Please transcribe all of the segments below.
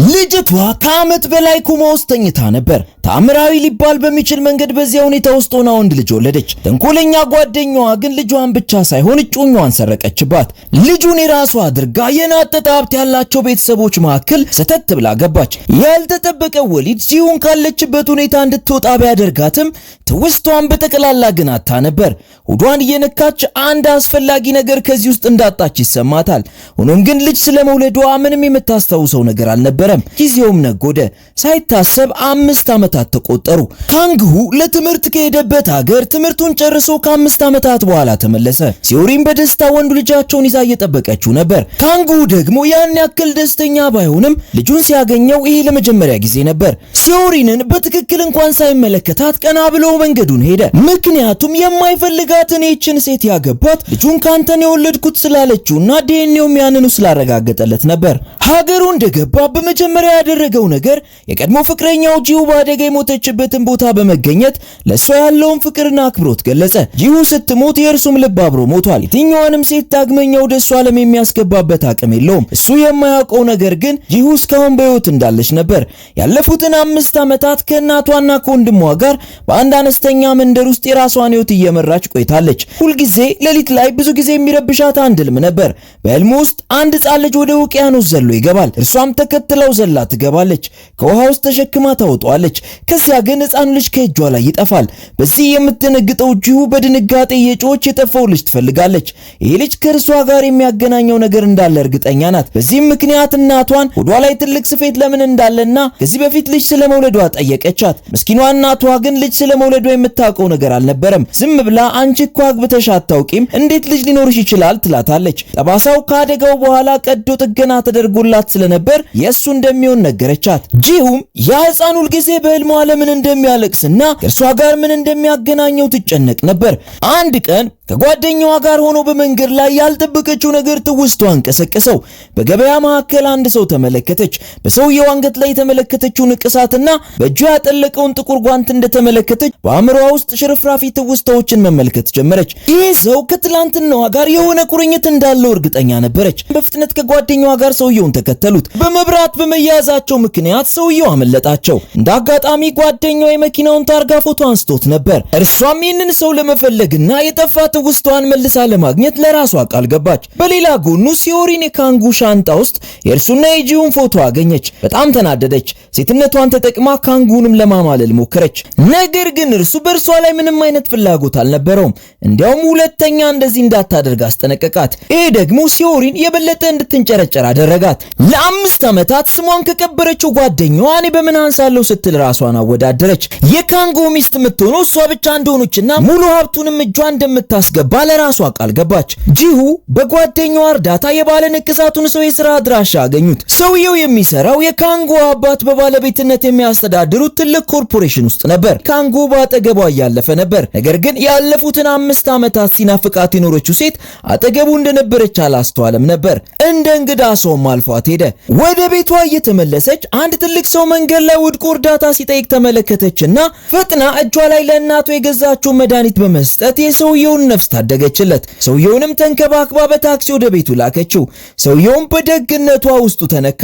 ልጅቷ ከዓመት በላይ ኮማ ውስጥ ተኝታ ነበር። ተአምራዊ ሊባል በሚችል መንገድ በዚያ ሁኔታ ውስጥ ሆና ወንድ ልጅ ወለደች። ተንኮለኛ ጓደኛዋ ግን ልጇን ብቻ ሳይሆን እጮኛዋን ሰረቀችባት። ልጁን የራሷ አድርጋ የናጠጠ ሀብት ያላቸው ቤተሰቦች መካከል ሰተት ብላ ገባች። ያልተጠበቀ ወሊድ ጂሁን ካለችበት ሁኔታ እንድትወጣ ቢያደርጋትም ትውስቷን በጠቅላላ ግን አጥታ ነበር። ሆዷን እየነካች አንድ አስፈላጊ ነገር ከዚህ ውስጥ እንዳጣች ይሰማታል። ሆኖም ግን ልጅ ስለመውለዷ ምንም የምታስታውሰው ነገር አልነበረም። ጊዜውም ነጎደ። ሳይታሰብ 5 ዓመታት ተቆጠሩ። ካንግሁ ለትምህርት ከሄደበት ሀገር ትምህርቱን ጨርሶ ከ5 ዓመታት በኋላ ተመለሰ። ሲዮሪን በደስታ ወንዱ ልጃቸውን ይዛ እየጠበቀችው ነበር። ካንግሁ ደግሞ ያን ያክል ደስተኛ ባይሆንም ልጁን ሲያገኘው ይሄ ለመጀመሪያ ጊዜ ነበር። ሲዮሪንን በትክክል እንኳን ሳይመለከታት ቀና ብሎ መንገዱን ሄደ። ምክንያቱም የማይፈልጋትን ይህችን ሴት ያገባት ልጁን ካንተ ነው የወለድኩት ስላለችውና ዲኤንኤውም ያንኑ ስላረጋገጠለት ነበር። ሀገሩ እንደገባ በመጀመሪያ ያደረገው ነገር የቀድሞ ፍቅረኛው ጂሁ በአደጋ የሞተችበትን ቦታ በመገኘት ለእሷ ያለውን ፍቅርና አክብሮት ገለጸ። ጂሁ ስትሞት የእርሱም ልብ አብሮ ሞቷል። የትኛዋንም ሴት ዳግመኛ ወደ እሱ ዓለም የሚያስገባበት አቅም የለውም። እሱ የማያውቀው ነገር ግን ጂሁ እስካሁን በሕይወት እንዳለች ነበር። ያለፉትን 5 ዓመታት ከእናቷና ከወንድሟ ጋር በአንድ አነስተኛ መንደር ውስጥ የራሷን ሕይወት እየመራች ቆይታለች። ሁልጊዜ ሌሊት ላይ ብዙ ጊዜ የሚረብሻት አንድ ህልም ነበር። በህልሙ ውስጥ አንድ ሕፃን ልጅ ወደ ውቅያኖስ ዘሎ ይገባል። እርሷም ተከትለው ዘላ ትገባለች። ከውሃ ውስጥ ተሸክማ ታወጣዋለች። ከዚያ ግን ሕፃኑ ልጅ ከእጇ ላይ ይጠፋል። በዚህ የምትደነግጠው ጂሁ በድንጋጤ እየጮኸች የጠፋው ልጅ ትፈልጋለች። ይህ ልጅ ከእርሷ ጋር የሚያገናኘው ነገር እንዳለ እርግጠኛ ናት። በዚህም ምክንያት እናቷን ሆዷ ላይ ትልቅ ስፌት ለምን እንዳለና ከዚህ በፊት ልጅ ስለመውለዷ ጠየቀቻት። ምስኪኗ እናቷ ግን ልጅ ስለመውለዷ የምታውቀው ነገር አልነበረም። ዝም ብላ "አንቺ እኮ አግብተሽ አታውቂም፣ እንዴት ልጅ ሊኖርሽ ይችላል?" ትላታለች። ጠባሳው ከአደጋው በኋላ ቀዶ ጥገና ተደርጎላት ስለነበር የእሱ እንደሚሆን ነገረቻት። ጂሁም ያ ሕፃን ሁልጊዜ በህልሟ ለምን እንደሚያለቅስና ከእርሷ ጋር ምን እንደሚያገናኘው ትጨነቅ ነበር። አንድ ቀን ከጓደኛዋ ጋር ሆኖ በመንገድ ላይ ያልጠበቀችው ነገር ትውስቷን ቀሰቀሰው። በገበያ መካከል አንድ ሰው ተመለከተች። በሰውየው አንገት ላይ የተመለከተችው ንቅሳትና በእጁ ያጠለቀውን ጥቁር ጓንት እንደተመለከተች በአእምሮዋ ውስጥ ሽርፍራፊ ትውስታዎችን መመልከት ጀመረች። ይህ ሰው ከትላንትናዋ ጋር የሆነ ቁርኝት እንዳለው እርግጠኛ ነበረች። በፍጥነት ከጓደኛዋ ጋር ሰውየውን ተከተሉት። በመብራት በመያዛቸው ምክንያት ሰውየው አመለጣቸው። እንደ አጋጣሚ ጓደኛዋ የመኪናውን ታርጋ ፎቶ አንስቶት ነበር። እርሷም ይህንን ሰው ለመፈለግና የጠፋ ትውስቷን መልሳ ለማግኘት ለራሷ ቃል ገባች። በሌላ ጎኑ ሲዮሪን የካንጉ ሻንጣ ውስጥ የእርሱና የጂሁን ፎቶ አገኘች። በጣም ተናደደች። ሴትነቷን ተጠቅማ ካንጉንም ለማማለል ሞከረች። ነገር ግን እርሱ በእርሷ ላይ ምንም አይነት ፍላጎት አልነበረውም። እንዲያውም ሁለተኛ እንደዚህ እንዳታደርግ አስጠነቀቃት። ይሄ ደግሞ ሲዮሪን የበለጠ እንድትንጨረጨር አደረጋት። ለ5 ዓመታት ስሟን ከቀበረችው ጓደኛዋ እኔ በምን አንሳለሁ ስትል ራሷን አወዳደረች። የካንጎ ሚስት የምትሆነው እሷ ብቻ እንደሆነችና ሙሉ ሀብቱንም እጇ እንደምታስገባ ለራሷ ቃል ገባች። ጂሁ በጓደኛዋ እርዳታ የባለ ንቅሳቱን ሰው የሥራ አድራሻ አገኙት። ሰውየው የሚሰራው የካንጎ አባት በባለቤትነት የሚያስተዳድሩት ትልቅ ኮርፖሬሽን ውስጥ ነበር። ካንጎ በአጠገቧ እያለፈ ነበር። ነገር ግን ያለፉትን 5 ዓመታት ሲናፍቃት የኖረችው ሴት አጠገቡ እንደነበረች አላስተዋለም ነበር። እንደ እንግዳ ሰውም አልፏት ሄደ። ወደ ቤቷ እየተመለሰች አንድ ትልቅ ሰው መንገድ ላይ ወድቆ እርዳታ ሲጠይቅ ተመለከተችና ፈጥና እጇ ላይ ለእናቱ የገዛችውን መድኃኒት በመስጠት የሰውየውን ነፍስ ታደገችለት። ሰውየውንም ተንከባክባ በታክሲ ወደ ቤቱ ላከችው። ሰውየውም በደግነቷ ውስጡ ተነካ።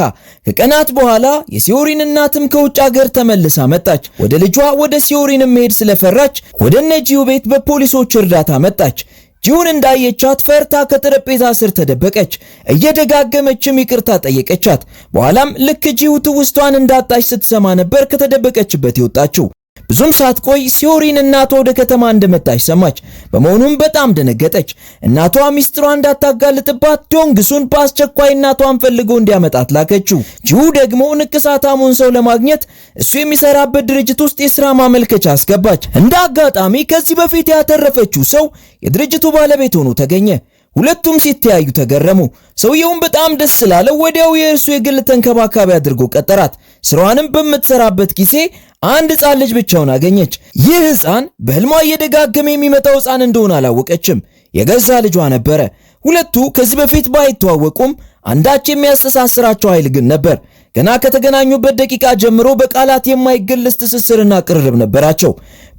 ከቀናት በኋላ የሲዮሪን እናትም ከውጭ ሀገር ተመልሳ መጣች። ወደ ልጇ ወደ ሲዮሪን መሄድ ስለፈራች ወደ እነ ጂሁ ቤት በፖሊሶች እርዳታ መጣች። ጂሁን እንዳየቻት ፈርታ ከጠረጴዛ ስር ተደበቀች። እየደጋገመችም ይቅርታ ጠየቀቻት። በኋላም ልክ ጂሁ ትውስቷን እንዳጣች ስትሰማ ነበር ከተደበቀችበት የወጣችው። ብዙም ሳትቆይ ሲዮሪን እናቷ ወደ ከተማ እንደመጣች ሰማች። በመሆኑም በጣም ደነገጠች። እናቷ ሚስጥሯ እንዳታጋልጥባት ዶንግሱን በአስቸኳይ እናቷን ፈልጎ እንዲያመጣት ላከችው። ጂሁ ደግሞ ንቅሳታሙን ሰው ለማግኘት እሱ የሚሰራበት ድርጅት ውስጥ የሥራ ማመልከቻ አስገባች። እንደ አጋጣሚ ከዚህ በፊት ያተረፈችው ሰው የድርጅቱ ባለቤት ሆኖ ተገኘ። ሁለቱም ሲተያዩ ተገረሙ። ሰውየውም በጣም ደስ ስላለው ወዲያው የእርሱ የግል ተንከባካቢ አድርጎ ቀጠራት። ስራዋንም በምትሰራበት ጊዜ አንድ ሕፃን ልጅ ብቻውን አገኘች። ይህ ሕፃን በህልሟ እየደጋገመ የሚመጣው ሕፃን እንደሆነ አላወቀችም። የገዛ ልጇ ነበረ። ሁለቱ ከዚህ በፊት ባይተዋወቁም አንዳች የሚያስተሳስራቸው ኃይል ግን ነበር። ገና ከተገናኙበት ደቂቃ ጀምሮ በቃላት የማይገለጽ ትስስርና ቅርርብ ነበራቸው።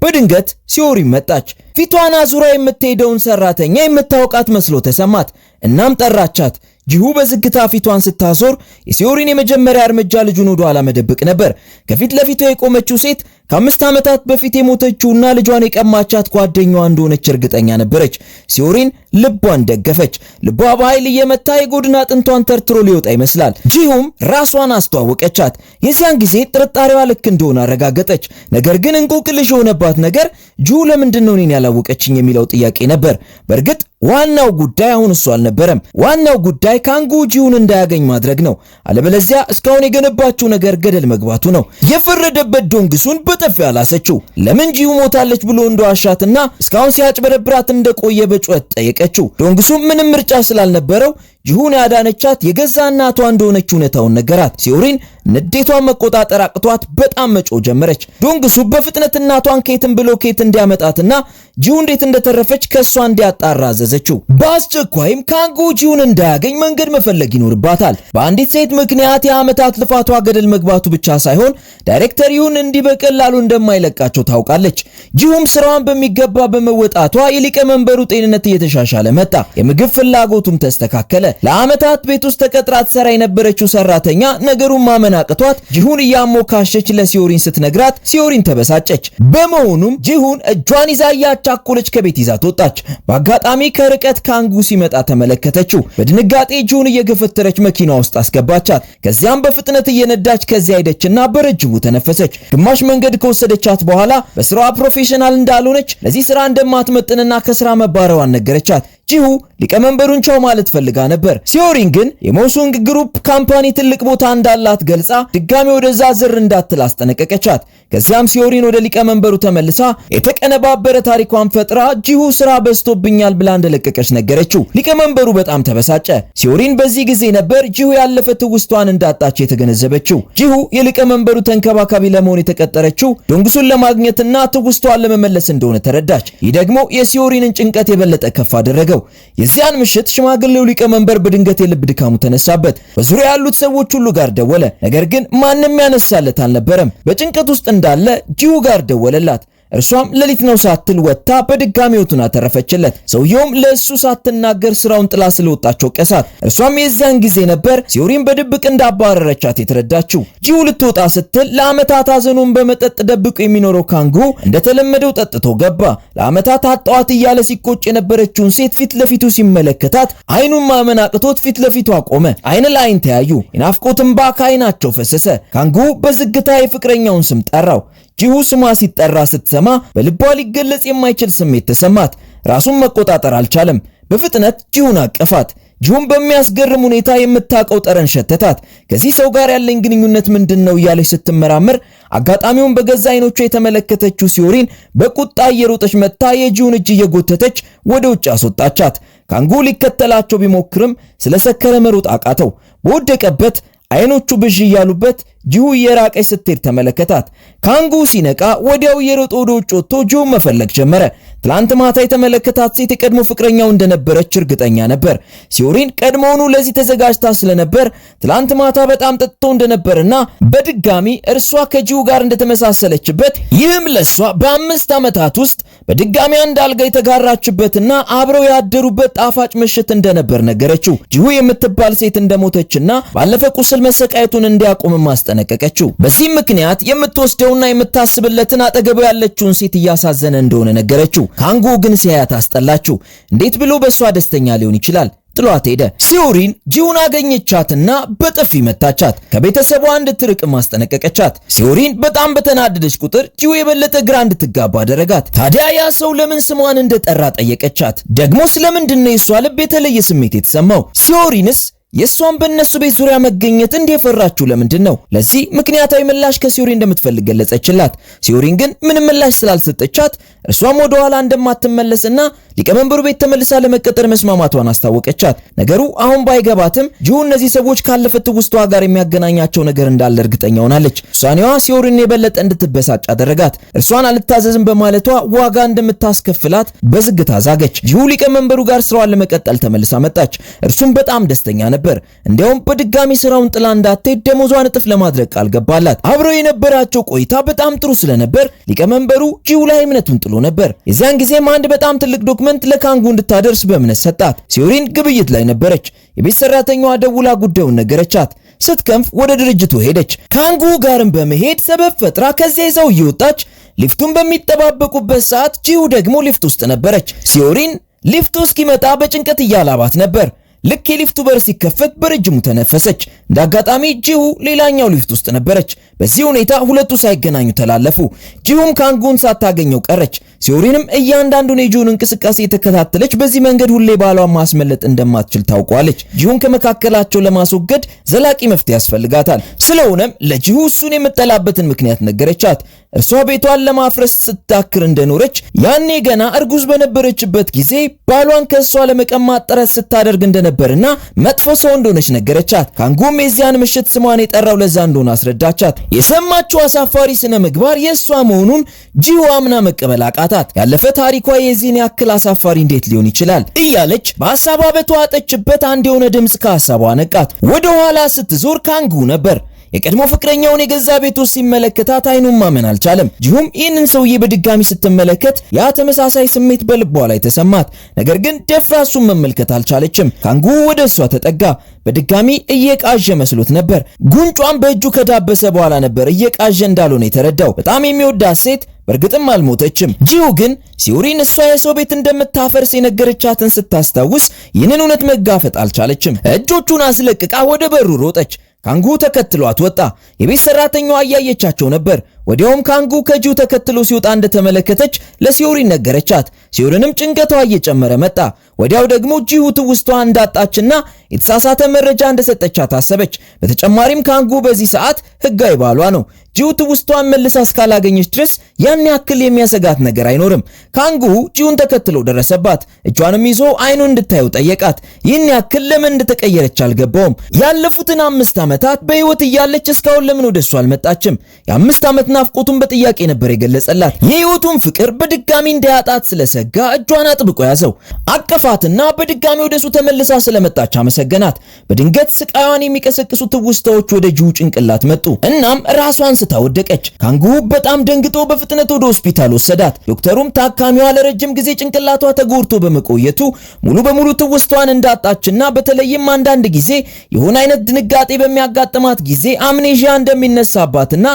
በድንገት ሲዮሪ መጣች። ፊቷን አዙራ የምትሄደውን ሰራተኛ የምታውቃት መስሎ ተሰማት። እናም ጠራቻት። ጂሁ በዝግታ ፊቷን ስታዞር የሲዮሪን የመጀመሪያ እርምጃ ልጁን ወደ ኋላ መደበቅ ነበር። ከፊት ለፊቷ የቆመችው ሴት ከ5 ዓመታት በፊት የሞተችውና ልጇን የቀማቻት ጓደኛዋ እንደሆነች እርግጠኛ ነበረች። ሲዮሪን ልቧን ደገፈች። ልቧ በኃይል እየመታ የጎድን አጥንቷን ተርትሮ ሊወጣ ይመስላል። ጂሁም ራሷን አስተዋወቀቻት። የዚያን ጊዜ ጥርጣሬዋ ልክ እንደሆነ አረጋገጠች። ነገር ግን እንቆቅልሽ የሆነባት ነገር ጂሁ ለምንድን ነው እኔን ያላወቀችኝ የሚለው ጥያቄ ነበር። በእርግጥ ዋናው ጉዳይ አሁን እሱ አልነበረም። ዋናው ጉዳይ ካንጉ ጂሁን እንዳያገኝ ማድረግ ነው። አለበለዚያ እስካሁን የገነባችው ነገር ገደል መግባቱ ነው። የፈረደበት ዶንግሱን በጥፊ አላሰችው። ለምን ጂሁ ሞታለች ብሎ እንደዋሻትና እስካሁን ሲያጭበረብራት እንደቆየ በጩኸት ጠየቀችው። ዶንግሱ ምንም ምርጫ ስላልነበረው ጂሁን ያዳነቻት የገዛ እናቷ እንደሆነች እውነታውን ነገራት። ሲዮሪን ንዴቷን መቆጣጠር አቅቷት በጣም መጮህ ጀመረች። ዶንግሱ በፍጥነት እናቷን ከየትም ብሎ ከየት እንዲያመጣትና ጂሁ እንዴት እንደተረፈች ከእሷ እንዲያጣራ አዘዘችው። በአስቸኳይም ካንጉ ጂሁን እንዳያገኝ መንገድ መፈለግ ይኖርባታል። በአንዲት ሴት ምክንያት የዓመታት ልፋቷ ገደል መግባቱ ብቻ ሳይሆን ዳይሬክተር ዩን እንዲህ በቀላሉ እንደማይለቃቸው ታውቃለች። ጂሁም ስራዋን በሚገባ በመወጣቷ የሊቀመንበሩ ጤንነት እየተሻሻለ መጣ። የምግብ ፍላጎቱም ተስተካከለ። ለዓመታት ቤት ውስጥ ተቀጥራ ትሰራ የነበረችው ሰራተኛ ነገሩን ማመን አቅቷት ጂሁን እያሞካሸች ለሲዮሪን ስትነግራት ሲዮሪን ተበሳጨች። በመሆኑም ጂሁን እጇን ይዛ እያቻኮለች ከቤት ይዛት ወጣች። በአጋጣሚ ከርቀት ካንጉ ሲመጣ ተመለከተችው። በድንጋጤ ጂሁን እየገፈተረች መኪና ውስጥ አስገባቻት። ከዚያም በፍጥነት እየነዳች ከዚያ ሄደችና በረጅሙ ተነፈሰች። ግማሽ መንገድ ከወሰደቻት በኋላ በስራዋ professional እንዳልሆነች፣ ለዚህ ስራ እንደማትመጥንና ከስራ መባረሯን ነገረቻት። ጂሁ ሊቀመንበሩን ቻው ማለት ፈልጋ ነበር። ሲዮሪን ግን የሞሱንግ group company ትልቅ ቦታ እንዳላት ገልጻ ድጋሚ ወደዛ ዝር እንዳትል አስጠነቀቀቻት። ከዚያም ሲዮሪን ወደ ሊቀመንበሩ ተመልሳ የተቀነባበረ ታሪኳን ፈጥራ ጂሁ ስራ በዝቶብኛል ብላ እንደለቀቀች ነገረችው። ሊቀመንበሩ በጣም ተበሳጨ። ሲዮሪን በዚህ ጊዜ ነበር ጂሁ ያለፈ ትውስቷን እንዳጣች የተገነዘበችው። ጂሁ የሊቀመንበሩ ተንከባካቢ ለመሆን የተቀጠረችው ዶንግሱን ለማግኘትና ትውስቷን ለመመለስ እንደሆነ ተረዳች። ይህ ደግሞ የሲዮሪንን ጭንቀት የበለጠ ከፍ አደረገው። የዚያን ምሽት ሽማግሌው ሊቀመንበር በድንገት የልብ ድካሙ ተነሳበት። በዙሪያ ያሉት ሰዎች ሁሉ ጋር ደወለ። ነገር ግን ማንም ያነሳለት አልነበረም። በጭንቀት ውስጥ እንዳለ ጂሁ ጋር ደወለላት። እርሷም ሌሊት ነው ሳትል ወጥታ በድጋሚ ሕይወቱን አተረፈችለት። ሰውየውም ለእሱ ሳትናገር ስራውን ጥላ ስለወጣች ወቀሳት። እርሷም የዚያን ጊዜ ነበር ሲዮሪን በድብቅ እንዳባረረቻት የተረዳችው። ጂሁ ልትወጣ ስትል ለዓመታት ሐዘኑን በመጠጥ ደብቆ የሚኖረው ካንጉ እንደተለመደው ጠጥቶ ገባ። ለዓመታት አጣዋት እያለ ሲቆጭ የነበረችውን ሴት ፊት ለፊቱ ሲመለከታት አይኑን ማመን አቅቶት ፊት ለፊቱ አቆመ። አይን ለአይን ተያዩ። የናፍቆት እንባ ከአይናቸው ፈሰሰ። ካንጉ በዝግታ የፍቅረኛውን ስም ጠራው። ጂሁ ስሟ ሲጠራ ስትሰማ በልቧ ሊገለጽ የማይችል ስሜት ተሰማት። ራሱን መቆጣጠር አልቻለም። በፍጥነት ጂሁን አቀፋት። ጂሁን በሚያስገርም ሁኔታ የምታውቀው ጠረን ሸተታት። ከዚህ ሰው ጋር ያለኝ ግንኙነት ምንድን ነው እያለች ስትመራመር አጋጣሚውን በገዛ አይኖቿ የተመለከተችው ሲዮሪን በቁጣ እየሮጠች መጥታ የጂሁን እጅ እየጎተተች ወደ ውጭ አስወጣቻት። ካንጉ ሊከተላቸው ቢሞክርም ስለሰከረ መሮጥ አቃተው። በወደቀበት አይኖቹ ብዥ እያሉበት ጂሁ እየራቀች ስትሄድ ተመለከታት። ካንጉ ሲነቃ ወዲያው እየሮጠ ወደ ውጭ ወጥቶ ጂሁን መፈለግ ጀመረ። ትላንት ማታ የተመለከታት ሴት የቀድሞ ፍቅረኛው እንደነበረች እርግጠኛ ነበር። ሲዮሪን ቀድሞውኑ ለዚህ ተዘጋጅታ ስለነበር ትላንት ማታ በጣም ጠጥቶ እንደነበርና በድጋሚ እርሷ ከጂሁ ጋር እንደተመሳሰለችበት፣ ይህም ለሷ በ5 ዓመታት ውስጥ በድጋሚ አንድ አልጋ የተጋራችበትና አብረው ያደሩበት ጣፋጭ ምሽት እንደነበር ነገረችው። ጂሁ የምትባል ሴት እንደሞተችና ባለፈ ቁስል መሰቃየቱን እንዲያቆም አስጠነቀቀችው። በዚህም ምክንያት የምትወስደውና የምታስብለትን አጠገቡ ያለችውን ሴት እያሳዘነ እንደሆነ ነገረችው። ካንጉ ግን ሲያያት አስጠላችው። እንዴት ብሎ በእሷ ደስተኛ ሊሆን ይችላል? ጥሏት ሄደ። ሲዮሪን ጂሁን አገኘቻትና በጥፊ መታቻት። ከቤተሰቧ እንድትርቅ ማስጠነቀቀቻት። ሲዮሪን በጣም በተናደደች ቁጥር ጂሁ የበለጠ ግራ እንድትጋባ አደረጋት። ታዲያ ያ ሰው ለምን ስሟን እንደጠራ ጠየቀቻት። ደግሞ ስለምንድን ነው የሷ ልብ የተለየ ስሜት የተሰማው? ሲዮሪንስ የእሷን በእነሱ ቤት ዙሪያ መገኘት እንዲህ የፈራችው ለምንድን ነው? ለዚህ ምክንያታዊ ምላሽ ከሲዮሪን እንደምትፈልግ ገለጸችላት። ሲዮሪን ግን ምንም ምላሽ ስላልሰጠቻት እርሷም ወደ ኋላ እንደማትመለስና ሊቀመንበሩ ቤት ተመልሳ ለመቀጠር መስማማቷን አስታወቀቻት። ነገሩ አሁን ባይገባትም ጂሁ እነዚህ ሰዎች ካለፈ ትውስቷ ጋር የሚያገናኛቸው ነገር እንዳለ እርግጠኛ ሆናለች። ውሳኔዋ ሲዮሪን የበለጠ እንድትበሳጭ አደረጋት። እርሷን አልታዘዝም በማለቷ ዋጋ እንደምታስከፍላት በዝግታ ዛገች። ጂሁ ሊቀመንበሩ ጋር ስራዋን ለመቀጠል ተመልሳ መጣች። እርሱም በጣም ደስተኛ ነበር። ነበር። እንዲያውም በድጋሚ ስራውን ጥላ እንዳትሄድ ደሞዟን እጥፍ ለማድረግ ቃል ገባላት። አብረው የነበራቸው ቆይታ በጣም ጥሩ ስለነበር ሊቀመንበሩ ጂሁ ላይ እምነቱን ጥሎ ነበር። የዚያን ጊዜም አንድ በጣም ትልቅ document ለካንጉ እንድታደርስ በእምነት ሰጣት። ሲዮሪን ግብይት ላይ ነበረች። የቤት ሰራተኛዋ ደውላ ጉዳዩን ነገረቻት። ስትከንፍ ወደ ድርጅቱ ሄደች። ካንጉ ጋርም በመሄድ ሰበብ ፈጥራ ከዚያ ይዛው እየወጣች ሊፍቱን በሚጠባበቁበት ሰዓት ጂሁ ደግሞ ሊፍት ውስጥ ነበረች። ሲዮሪን ሊፍቱ እስኪመጣ በጭንቀት እያላባት ነበር። ልክ የሊፍቱ በር ሲከፈት በረጅሙ ተነፈሰች። እንደ አጋጣሚ ጂሁ ሌላኛው ሊፍት ውስጥ ነበረች። በዚህ ሁኔታ ሁለቱ ሳይገናኙ ተላለፉ። ጂሁም ካንጉን ሳታገኘው ቀረች። ሲዮሪንም እያንዳንዱን የጂሁን እንቅስቃሴ የተከታተለች በዚህ መንገድ ሁሌ ባሏን ማስመለጥ እንደማትችል ታውቋለች። ጂሁን ከመካከላቸው ለማስወገድ ዘላቂ መፍትሄ ያስፈልጋታል። ስለሆነም ለጂሁ እሱን የምጠላበትን ምክንያት ነገረቻት። እርሷ ቤቷን ለማፍረስ ስታክር እንደኖረች ያኔ ገና እርጉዝ በነበረችበት ጊዜ ባሏን ከእሷ ለመቀማት ጥረት ስታደርግ እንደነበርና መጥፎ ሰው እንደሆነች ነገረቻት። ካንጉም የዚያን ምሽት ስሟን የጠራው ለዛ እንደሆነ አስረዳቻት። የሰማችው አሳፋሪ ስነ ምግባር የእሷ መሆኑን ጂሁ አምና መቀበል አቃታት። ያለፈ ታሪኳ የዚህን ያክል አሳፋሪ እንዴት ሊሆን ይችላል እያለች በሀሳቧ በተዋጠችበት አንድ የሆነ ድምፅ ከሀሳቧ ነቃት። ወደ ኋላ ስትዞር ካንጉ ነበር። የቀድሞ ፍቅረኛውን የገዛ ቤት ውስጥ ሲመለከታት አይኑን ማመን አልቻለም። ጂሁም ይህንን ሰውዬ በድጋሚ ስትመለከት ያ ተመሳሳይ ስሜት በልቧ ላይ ተሰማት። ነገር ግን ደፍራ እሱን መመልከት አልቻለችም። ካንጉ ወደ እሷ ተጠጋ። በድጋሚ እየቃዠ መስሎት ነበር። ጉንጯን በእጁ ከዳበሰ በኋላ ነበር እየቃዠ እንዳልሆነ የተረዳው። በጣም የሚወዳት ሴት በእርግጥም አልሞተችም። ጂሁ ግን ሲዮሪን እሷ የሰው ቤት እንደምታፈርስ የነገረቻትን ስታስታውስ ይህንን እውነት መጋፈጥ አልቻለችም። እጆቹን አስለቅቃ ወደ በሩ ሮጠች። ካንጉ ተከትሏት ወጣ። የቤት ሰራተኛዋ እያየቻቸው ነበር። ወዲያውም ካንጉ ከጂሁ ተከትሎ ሲወጣ እንደተመለከተች ለሲዮሪን ነገረቻት። ሲዮሪንም ጭንቀቷ እየጨመረ መጣ። ወዲያው ደግሞ ጂሁ ትውስቷ እንዳጣችና የተሳሳተ መረጃ እንደሰጠቻት አሰበች። በተጨማሪም ካንጉ በዚህ ሰዓት ህጋዊ ባሏ ነው። ጂሁ ትውስቷን መልሳ እስካላገኘች ድረስ ያን ያክል የሚያሰጋት ነገር አይኖርም። ካንጉ ጂሁን ተከትሎ ደረሰባት። እጇንም ይዞ አይኑን እንድታየው ጠየቃት። ይህን ያክል ለምን እንደተቀየረች አልገባውም። ያለፉትን 5 ዓመታት በህይወት እያለች እስካሁን ለምን ወደሱ አልመጣችም? የ5 ዓመት ናፍቆቱን በጥያቄ ነበር የገለጸላት። የህይወቱን ፍቅር በድጋሚ እንዳያጣት ስለሰጋ እጇን አጥብቆ ያዘው። አቀፋትና በድጋሚ ወደሱ ተመልሳ ስለመጣች አመሰገናት። በድንገት ስቃዩን የሚቀሰቅሱ ትውስታዎች ወደ ጂሁ ጭንቅላት መጡ። እናም ራሷን ስታ ወደቀች። ካንጉ በጣም ደንግጦ በፍጥነት ወደ ሆስፒታል ወሰዳት። ዶክተሩም ታካሚዋ ለረጅም ጊዜ ጭንቅላቷ ተጎድቶ በመቆየቱ ሙሉ በሙሉ ትውስቷን እንዳጣችና በተለይም አንዳንድ ጊዜ የሆነ አይነት ድንጋጤ በሚያጋጥማት ጊዜ አምኔዥያ እንደሚነሳባትና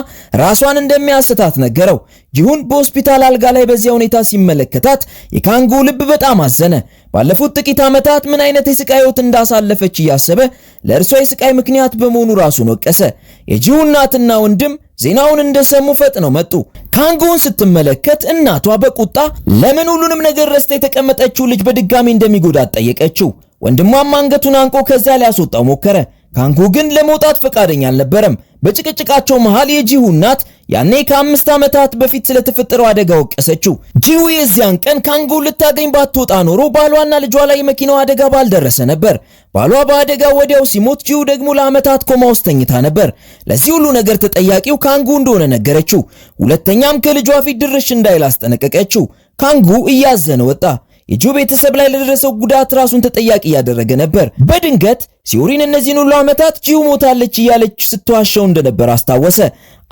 ራሷን እንደሚያስታት ነገረው። ጂሁን በሆስፒታል አልጋ ላይ በዚያ ሁኔታ ሲመለከታት የካንጉ ልብ በጣም አዘነ። ባለፉት ጥቂት ዓመታት ምን አይነት የስቃይ ሕይወት እንዳሳለፈች እያሰበ ለእርሷ የስቃይ ምክንያት በመሆኑ ራሱን ወቀሰ። የጂሁ እናትና ወንድም ዜናውን እንደሰሙ ፈጥነው መጡ። ካንጉን ስትመለከት እናቷ በቁጣ ለምን ሁሉንም ነገር ረስታ የተቀመጠችው ልጅ በድጋሚ እንደሚጎዳት ጠየቀችው። ወንድሟም አንገቱን አንቆ ከዚያ ሊያስወጣው ሞከረ። ካንጉ ግን ለመውጣት ፈቃደኛ አልነበረም። በጭቅጭቃቸው መሃል የጂሁ እናት ያኔ ከ5 ዓመታት በፊት ስለተፈጠረው አደጋ ወቀሰችው። ጂሁ የዚያን ቀን ካንጉ ልታገኝ ባትወጣ ኖሮ ባሏና ልጇ ላይ የመኪናው አደጋ ባልደረሰ ነበር። ባሏ በአደጋ ወዲያው ሲሞት፣ ጂሁ ደግሞ ለዓመታት ኮማ ውስጥ ተኝታ ነበር። ለዚህ ሁሉ ነገር ተጠያቂው ካንጉ እንደሆነ ነገረችው። ሁለተኛም ከልጇ ፊት ድርሽ እንዳይል አስጠነቀቀችው። ካንጉ እያዘነ ወጣ። የጂሁ ቤተሰብ ላይ ለደረሰው ጉዳት ራሱን ተጠያቂ እያደረገ ነበር። በድንገት ሲዮሪን እነዚህን ሁሉ ዓመታት ጂሁ ሞታለች እያለች ስትዋሸው እንደነበር አስታወሰ።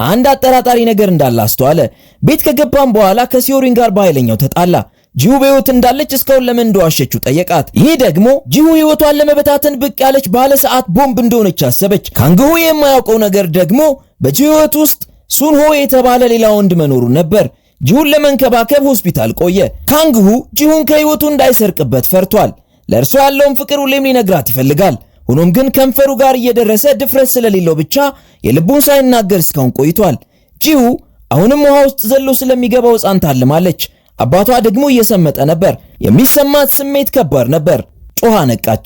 አንድ አጠራጣሪ ነገር እንዳለ አስተዋለ። ቤት ከገባም በኋላ ከሲዮሪን ጋር በኃይለኛው ተጣላ። ጂሁ በሕይወት እንዳለች እስካሁን ለምን እንደዋሸችው ጠየቃት። ይህ ደግሞ ጂሁ ሕይወቷን ለመበታተን ብቅ ያለች ባለ ሰዓት ቦምብ እንደሆነች አሰበች። ካንግሁ የማያውቀው ነገር ደግሞ በጂሁ ሕይወት ውስጥ ሱንሆ የተባለ ሌላ ወንድ መኖሩን ነበር። ጂሁን ለመንከባከብ ሆስፒታል ቆየ። ካንግሁ ጂሁን ከሕይወቱ እንዳይሰርቅበት ፈርቷል። ለእርሷ ያለውን ፍቅር ሁሌም ሊነግራት ይፈልጋል። ሆኖም ግን ከንፈሩ ጋር እየደረሰ ድፍረት ስለሌለው ብቻ የልቡን ሳይናገር እስካሁን ቆይቷል። ጂሁ አሁንም ውሃ ውስጥ ዘሎ ስለሚገባው ሕፃን ታልማለች። አባቷ ደግሞ እየሰመጠ ነበር። የሚሰማት ስሜት ከባድ ነበር። ጮኻ ነቃች።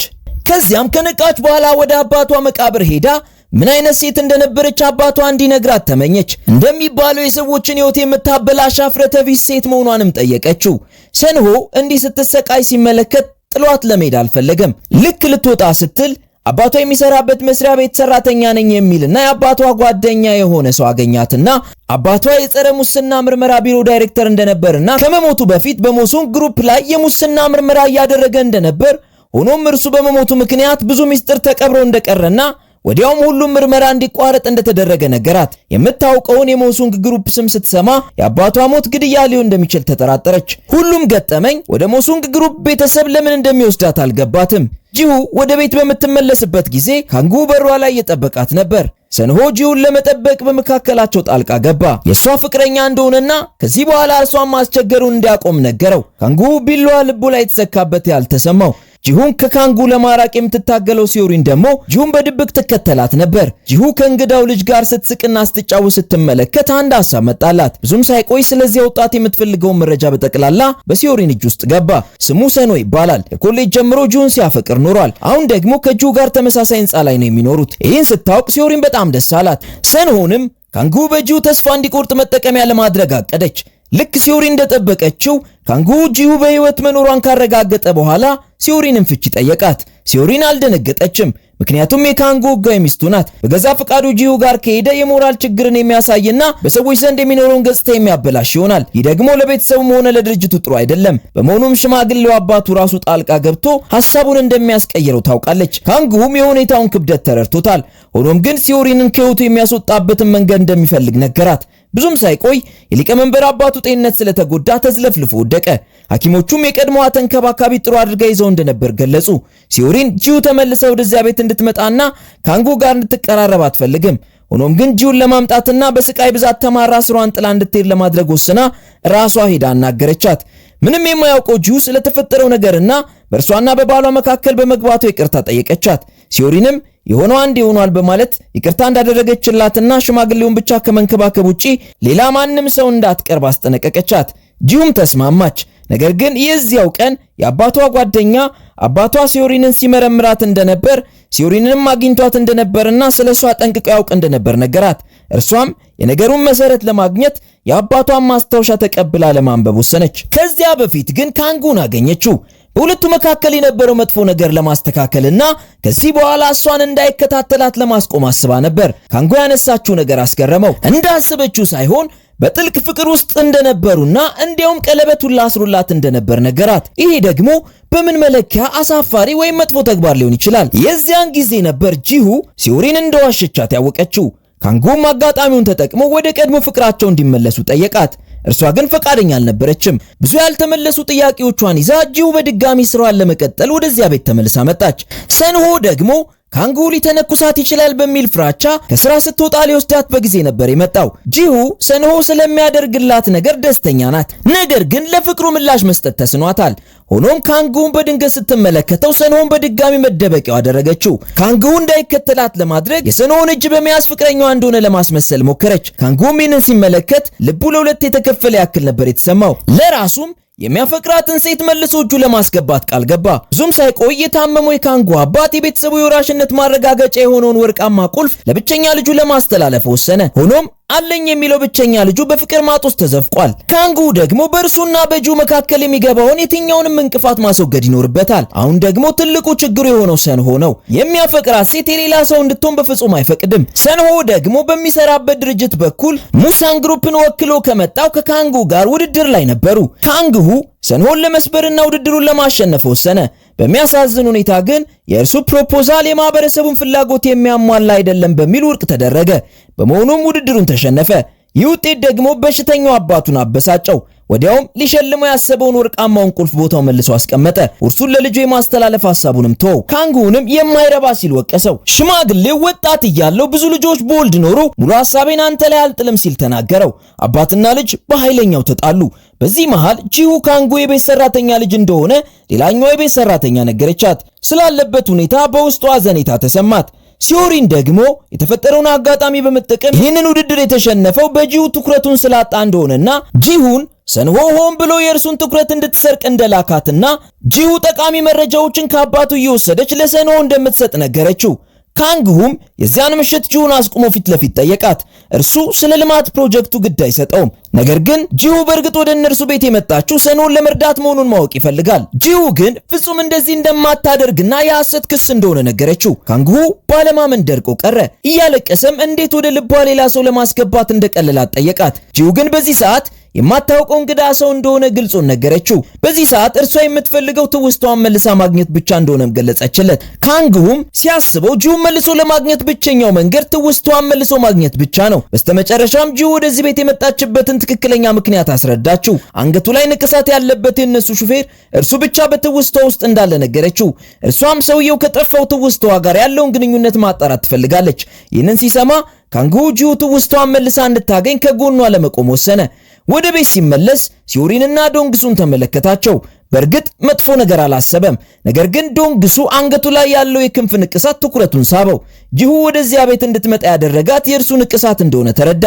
ከዚያም ከነቃች በኋላ ወደ አባቷ መቃብር ሄዳ ምን አይነት ሴት እንደነበረች አባቷ እንዲነግራት ተመኘች። እንደሚባለው የሰዎችን ሕይወት የምታበላሽ አፍረተ ቢስ ሴት መሆኗንም ጠየቀችው። ሰንሆ እንዲህ ስትሰቃይ ሲመለከት ጥሏት ለመሄድ አልፈለገም። ልክ ልትወጣ ስትል አባቷ የሚሰራበት መስሪያ ቤት ሰራተኛ ነኝ የሚልና የአባቷ ጓደኛ የሆነ ሰው አገኛትና አባቷ የጸረ ሙስና ምርመራ ቢሮ ዳይሬክተር እንደነበርና ከመሞቱ በፊት በሞሱን ግሩፕ ላይ የሙስና ምርመራ እያደረገ እንደነበር፣ ሆኖም እርሱ በመሞቱ ምክንያት ብዙ ሚስጥር ተቀብሮ እንደቀረና ወዲያውም ሁሉም ምርመራ እንዲቋረጥ እንደተደረገ ነገራት። የምታውቀውን የሞሱንግ ግሩፕ ስም ስትሰማ የአባቷ ሞት ግድያ ሊሆን እንደሚችል ተጠራጠረች። ሁሉም ገጠመኝ ወደ ሞሱንግ ግሩፕ ቤተሰብ ለምን እንደሚወስዳት አልገባትም። ጂሁ ወደ ቤት በምትመለስበት ጊዜ ካንጉ በሯ ላይ እየጠበቃት ነበር። ሰንሆ ጂሁን ለመጠበቅ በመካከላቸው ጣልቃ ገባ። የእሷ ፍቅረኛ እንደሆነና ከዚህ በኋላ እርሷን ማስቸገሩን እንዲያቆም ነገረው። ካንጉ ቢላዋ ልቡ ላይ የተሰካበት ያህል ተሰማው። ጂሁን ከካንጉ ለማራቅ የምትታገለው ሲዮሪን ደግሞ ጂሁን በድብቅ ትከተላት ነበር። ጂሁ ከእንግዳው ልጅ ጋር ስትስቅና ስትጫወት ስትመለከት አንድ ሀሳብ መጣላት። ብዙም ሳይቆይ ስለዚያ ወጣት የምትፈልገውን መረጃ በጠቅላላ በሲዮሪን እጅ ውስጥ ገባ። ስሙ ሰኖ ይባላል። ከኮሌጅ ጀምሮ ጂሁን ሲያፈቅር ኖሯል። አሁን ደግሞ ከጂሁ ጋር ተመሳሳይ ህንፃ ላይ ነው የሚኖሩት። ይህን ስታውቅ ሲዮሪን በጣም ደስ አላት። ሰንሆንም ካንጉ በጂሁ ተስፋ እንዲቆርጥ መጠቀሚያ ለማድረግ አቀደች። ልክ ሲዮሪ እንደጠበቀችው ካንጉ ጂሁ በህይወት መኖሯን ካረጋገጠ በኋላ ሲዮሪንን ፍቺ ጠየቃት። ሲዮሪን አልደነገጠችም፣ ምክንያቱም የካንጉ ሕጋዊ ሚስቱ ናት። በገዛ ፈቃዱ ጂሁ ጋር ከሄደ የሞራል ችግርን የሚያሳይና በሰዎች ዘንድ የሚኖረውን ገጽታ የሚያበላሽ ይሆናል። ይህ ደግሞ ለቤተሰቡም ሆነ ለድርጅቱ ጥሩ አይደለም። በመሆኑም ሽማግሌው አባቱ ራሱ ጣልቃ ገብቶ ሐሳቡን እንደሚያስቀይረው ታውቃለች። ካንጉም የሁኔታውን ክብደት ተረድቶታል። ሆኖም ግን ሲዮሪንን ከህይወቱ የሚያስወጣበትን መንገድ እንደሚፈልግ ነገራት። ብዙም ሳይቆይ የሊቀመንበር አባቱ ጤንነት ስለተጎዳ ተዝለፍልፎ ወደቀ። ሐኪሞቹም የቀድሞዋ ተንከባካቢ ጥሩ አድርጋ ይዘው እንደነበር ገለጹ። ሲዮሪን ጂሁ ተመልሳ ወደዚያ ቤት እንድትመጣና ካንጉ ጋር እንድትቀራረብ አትፈልግም። ሆኖም ግን ጂሁን ለማምጣትና በስቃይ ብዛት ተማራ ስሯን ጥላ እንድትሄድ ለማድረግ ወስና ራሷ ሄዳ አናገረቻት። ምንም የማያውቀው ጂሁ ስለተፈጠረው ነገርና በእርሷና በባሏ መካከል በመግባቱ ይቅርታ ጠየቀቻት። ሲዮሪንም የሆነው አንድ ይሆናል በማለት ይቅርታ እንዳደረገችላትና ሽማግሌውን ብቻ ከመንከባከብ ውጪ ሌላ ማንም ሰው እንዳትቀርብ አስጠነቀቀቻት። ጂሁም ተስማማች። ነገር ግን የዚያው ቀን የአባቷ ጓደኛ አባቷ ሲዮሪንን ሲመረምራት እንደነበር ሲዮሪንንም አግኝቷት እንደነበርና ስለሷ ጠንቅቆ ያውቅ እንደነበር ነገራት። እርሷም የነገሩን መሰረት ለማግኘት የአባቷን ማስታወሻ ተቀብላ ለማንበብ ወሰነች። ከዚያ በፊት ግን ካንጉን አገኘችው። በሁለቱ መካከል የነበረው መጥፎ ነገር ለማስተካከልና ከዚህ በኋላ እሷን እንዳይከታተላት ለማስቆም አስባ ነበር። ካንጉ ያነሳችው ነገር አስገረመው። እንዳሰበችው ሳይሆን በጥልቅ ፍቅር ውስጥ እንደነበሩና እንዲያውም ቀለበቱን ላስሩላት እንደነበር ነገራት። ይሄ ደግሞ በምን መለኪያ አሳፋሪ ወይም መጥፎ ተግባር ሊሆን ይችላል? የዚያን ጊዜ ነበር ጂሁ ሲዮሪን እንደዋሸቻት ያወቀችው። ካንጉም አጋጣሚውን ተጠቅሞ ወደ ቀድሞ ፍቅራቸው እንዲመለሱ ጠየቃት። እርሷ ግን ፈቃደኛ አልነበረችም። ብዙ ያልተመለሱ ጥያቄዎቿን ይዛ ጂሁ በድጋሚ ስራዋን ለመቀጠል ወደዚያ ቤት ተመልሳ መጣች። ሰንሆ ደግሞ ካንጉ ሊተነኩሳት ይችላል በሚል ፍራቻ ከስራ ስትወጣ ሊወስዳት በጊዜ ነበር የመጣው። ጂሁ ሰንሆ ስለሚያደርግላት ነገር ደስተኛ ናት። ነገር ግን ለፍቅሩ ምላሽ መስጠት ተስኗታል። ሆኖም ካንጉን በድንገት ስትመለከተው ሰንሆን በድጋሚ መደበቂያው አደረገችው። ካንጉ እንዳይከተላት ለማድረግ የሰንሆን እጅ በመያዝ ፍቅረኛዋ እንደሆነ ለማስመሰል ሞከረች። ካንጉም ይህንን ሲመለከት ልቡ ለሁለት የተከፈለ ያክል ነበር የተሰማው። ለራሱም የሚያፈቅራትን ሴት መልሶ እጁ ለማስገባት ቃል ገባ። ብዙም ሳይቆይ የታመመው የካንጉ አባት የቤተሰቡ የወራሽነት ማረጋገጫ የሆነውን ወርቃማ ቁልፍ ለብቸኛ ልጁ ለማስተላለፍ ወሰነ። ሆኖም አለኝ የሚለው ብቸኛ ልጁ በፍቅር ማጥ ውስጥ ተዘፍቋል። ካንጉ ደግሞ በእርሱና በጂሁ መካከል የሚገባውን የትኛውንም እንቅፋት ማስወገድ ይኖርበታል። አሁን ደግሞ ትልቁ ችግሩ የሆነው ሰንሆ ነው። የሚያፈቅራት ሴት የሌላ ሰው እንድትሆን በፍጹም አይፈቅድም። ሰንሆ ደግሞ በሚሰራበት ድርጅት በኩል ሙሳን ግሩፕን ወክሎ ከመጣው ከካንጉ ጋር ውድድር ላይ ነበሩ። ካንጉ ሰንሆን ለመስበርና ውድድሩን ለማሸነፍ ወሰነ። በሚያሳዝን ሁኔታ ግን የእርሱ ፕሮፖዛል የማህበረሰቡን ፍላጎት የሚያሟላ አይደለም በሚል ውድቅ ተደረገ። በመሆኑም ውድድሩን ተሸነፈ። ይህ ውጤት ደግሞ በሽተኛው አባቱን አበሳጨው። ወዲያውም ሊሸልመው ያሰበውን ወርቃማውን ቁልፍ ቦታው መልሶ አስቀመጠ። ውርሱን ለልጁ የማስተላለፍ ሐሳቡንም ተወው። ካንጉንም የማይረባ ሲል ወቀሰው። ሽማግሌው ወጣት እያለው ብዙ ልጆች ብወልድ ኖሮ ሙሉ ሐሳቤን አንተ ላይ አልጥልም ሲል ተናገረው። አባትና ልጅ በኃይለኛው ተጣሉ። በዚህ መሃል ጂሁ ካንጉ የቤት ሰራተኛ ልጅ እንደሆነ ሌላኛው የቤት ሰራተኛ ነገረቻት። ስላለበት ሁኔታ በውስጧ ሐዘኔታ ተሰማት። ሲዮሪን ደግሞ የተፈጠረውን አጋጣሚ በመጠቀም ይህንን ውድድር የተሸነፈው በጂሁ ትኩረቱን ስላጣ እንደሆነና ጂሁን ሰንሆ ሆን ብሎ የእርሱን ትኩረት እንድትሰርቅ እንደላካትና ጂሁ ጠቃሚ መረጃዎችን ከአባቱ እየወሰደች ለሰንሆ እንደምትሰጥ ነገረችው። ካንግሁም የዚያን ምሽት ጂሁን አስቁሞ ፊት ለፊት ጠየቃት። እርሱ ስለ ልማት ፕሮጀክቱ ግድ አይሰጠውም። ነገር ግን ጂሁ በእርግጥ ወደ እነርሱ ቤት የመጣችው ሰንሆን ለመርዳት መሆኑን ማወቅ ይፈልጋል። ጂሁ ግን ፍጹም እንደዚህ እንደማታደርግና የሐሰት ክስ እንደሆነ ነገረችው። ካንግሁ ባለማመን ደርቆ ቀረ። እያለቀሰም እንዴት ወደ ልቧ ሌላ ሰው ለማስገባት እንደቀለላት ጠየቃት። ጂሁ ግን በዚህ ሰዓት የማታውቀው እንግዳ ሰው እንደሆነ ግልጹን ነገረችው። በዚህ ሰዓት እርሷ የምትፈልገው ትውስታዋን መልሳ ማግኘት ብቻ እንደሆነም ገለጸችለት። ካንግሁም ሲያስበው ጂሁን መልሶ ለማግኘት ብቸኛው መንገድ ትውስታዋን መልሶ ማግኘት ብቻ ነው። በስተመጨረሻም ጂሁ ወደዚህ ቤት የመጣችበትን ትክክለኛ ምክንያት አስረዳችው። አንገቱ ላይ ንቅሳት ያለበት የነሱ ሹፌር እርሱ ብቻ በትውስታዋ ውስጥ እንዳለ ነገረችው። እርሷም ሰውየው ከጠፋው ትውስታዋ ጋር ያለውን ግንኙነት ማጣራት ትፈልጋለች። ይህንን ሲሰማ ካንግሁ ጂሁ ትውስታዋን መልሳ እንድታገኝ ከጎኗ ለመቆም ወሰነ። ወደ ቤት ሲመለስ ሲዮሪንና ዶንግሱን ተመለከታቸው። በእርግጥ መጥፎ ነገር አላሰበም። ነገር ግን ዶንግሱ አንገቱ ላይ ያለው የክንፍ ንቅሳት ትኩረቱን ሳበው። ጂሁ ወደዚያ ቤት እንድትመጣ ያደረጋት የእርሱ ንቅሳት እንደሆነ ተረዳ።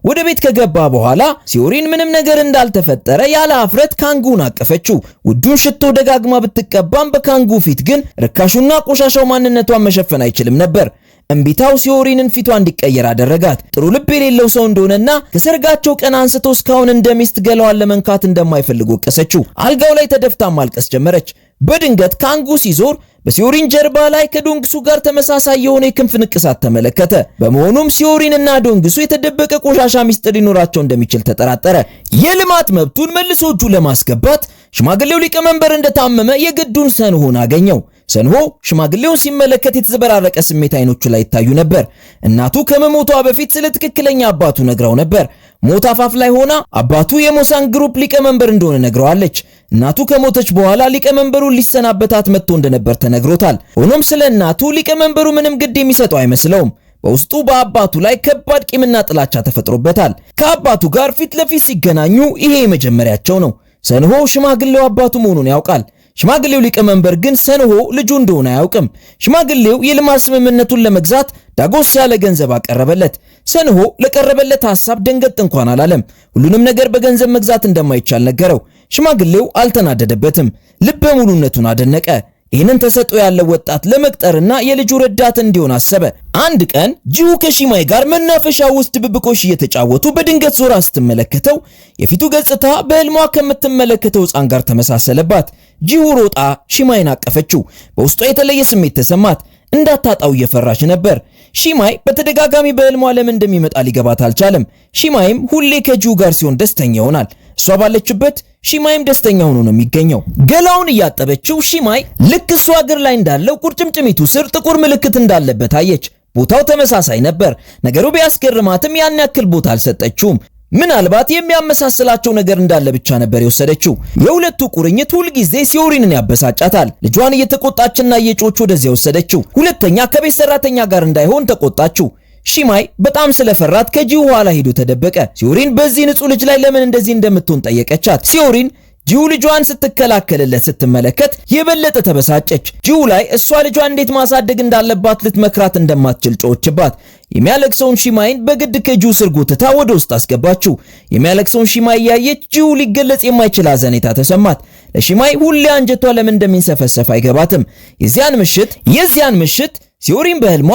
ወደ ቤት ከገባ በኋላ ሲዮሪን ምንም ነገር እንዳልተፈጠረ ያለ አፍረት ካንጉን አቀፈችው። ውዱን ሽቶ ደጋግማ ብትቀባም በካንጉ ፊት ግን ርካሹና ቆሻሻው ማንነቷን መሸፈን አይችልም ነበር። እምቢታው ሲዮሪንን ፊቷ እንዲቀየር አደረጋት። ጥሩ ልብ የሌለው ሰው እንደሆነና ከሰርጋቸው ቀን አንስቶ እስካሁን እንደ ሚስት ገላዋን ለመንካት እንደማይፈልግ ወቀሰችው። አልጋው ላይ ተደፍታ ማልቀስ ጀመረች። በድንገት ካንጉ ሲዞር በሲዮሪን ጀርባ ላይ ከዶንግሱ ጋር ተመሳሳይ የሆነ የክንፍ ንቅሳት ተመለከተ። በመሆኑም ሲዮሪንና ዶንግሱ የተደበቀ ቆሻሻ ሚስጥር ሊኖራቸው እንደሚችል ተጠራጠረ። የልማት መብቱን መልሶ እጁ ለማስገባት ሽማግሌው ሊቀመንበር እንደታመመ የግዱን ሰንሆን አገኘው። ሰንሆ ሽማግሌውን ሲመለከት የተዘበራረቀ ስሜት አይኖቹ ላይ ይታዩ ነበር። እናቱ ከመሞቷ በፊት ስለ ትክክለኛ አባቱ ነግራው ነበር። ሞት አፋፍ ላይ ሆና አባቱ የሞሳን ግሩፕ ሊቀመንበር እንደሆነ ነግረዋለች። እናቱ ከሞተች በኋላ ሊቀመንበሩን ሊሰናበታት መጥቶ እንደነበር ተነግሮታል። ሆኖም ስለ እናቱ ሊቀመንበሩ ምንም ግድ የሚሰጠው አይመስለውም። በውስጡ በአባቱ ላይ ከባድ ቂምና ጥላቻ ተፈጥሮበታል። ከአባቱ ጋር ፊት ለፊት ሲገናኙ ይሄ የመጀመሪያቸው ነው። ሰንሆ ሽማግሌው አባቱ መሆኑን ያውቃል። ሽማግሌው ሊቀመንበር ግን ሰንሆ ልጁ እንደሆነ አያውቅም። ሽማግሌው የልማት ስምምነቱን ለመግዛት ዳጎስ ያለ ገንዘብ አቀረበለት። ሰንሆ ለቀረበለት ሐሳብ ደንገጥ እንኳን አላለም። ሁሉንም ነገር በገንዘብ መግዛት እንደማይቻል ነገረው። ሽማግሌው አልተናደደበትም። ልበ ሙሉነቱን አደነቀ። ይህንን ተሰጥኦ ያለው ወጣት ለመቅጠርና የልጁ ረዳት እንዲሆን አሰበ። አንድ ቀን ጂሁ ከሺማይ ጋር መናፈሻ ውስጥ ድብብቆሽ እየተጫወቱ በድንገት ዞራ ስትመለከተው የፊቱ ገጽታ በህልሟ ከምትመለከተው ሕፃን ጋር ተመሳሰለባት። ጂሁ ሮጣ ሺማይን አቀፈችው። በውስጧ የተለየ ስሜት ተሰማት። እንዳታጣው እየፈራች ነበር። ሺማይ በተደጋጋሚ በህልሟ ለምን እንደሚመጣ ሊገባት አልቻለም። ሺማይም ሁሌ ከጂሁ ጋር ሲሆን ደስተኛ ይሆናል። እሷ ባለችበት ሺማይም ደስተኛ ሆኖ ነው የሚገኘው። ገላውን እያጠበችው ሺማይ ልክ እሷ እግር ላይ እንዳለው ቁርጭምጭሚቱ ስር ጥቁር ምልክት እንዳለበት አየች። ቦታው ተመሳሳይ ነበር። ነገሩ ቢያስገርማትም ያን ያክል ቦታ አልሰጠችውም። ምናልባት የሚያመሳስላቸው ነገር እንዳለ ብቻ ነበር የወሰደችው። የሁለቱ ቁርኝት ሁልጊዜ ሲዮሪንን ያበሳጫታል። ልጇን እየተቆጣችና እየጮች ወደዚያ ወሰደችው። ሁለተኛ ከቤት ሰራተኛ ጋር እንዳይሆን ተቆጣችው። ሺማይ በጣም ስለፈራት ከጂሁ ኋላ ሄዶ ተደበቀ። ሲዮሪን በዚህ ንጹህ ልጅ ላይ ለምን እንደዚህ እንደምትሆን ጠየቀቻት። ሲዮሪን ጂሁ ልጇን ስትከላከልለት ስትመለከት የበለጠ ተበሳጨች። ጂሁ ላይ እሷ ልጇን እንዴት ማሳደግ እንዳለባት ልትመክራት እንደማትችል ጮኸችባት። የሚያለቅሰውን ሺማይን በግድ ከጂሁ ስር ጎትታ ወደ ውስጥ አስገባችው። የሚያለቅሰውን ሺማይ እያየች ጂሁ ሊገለጽ የማይችል ሐዘኔታ ተሰማት። ለሺማይ ሁሌ አንጀቷ ለምን እንደሚንሰፈሰፍ አይገባትም። የዚያን ምሽት ሲዮሪን በህልሟ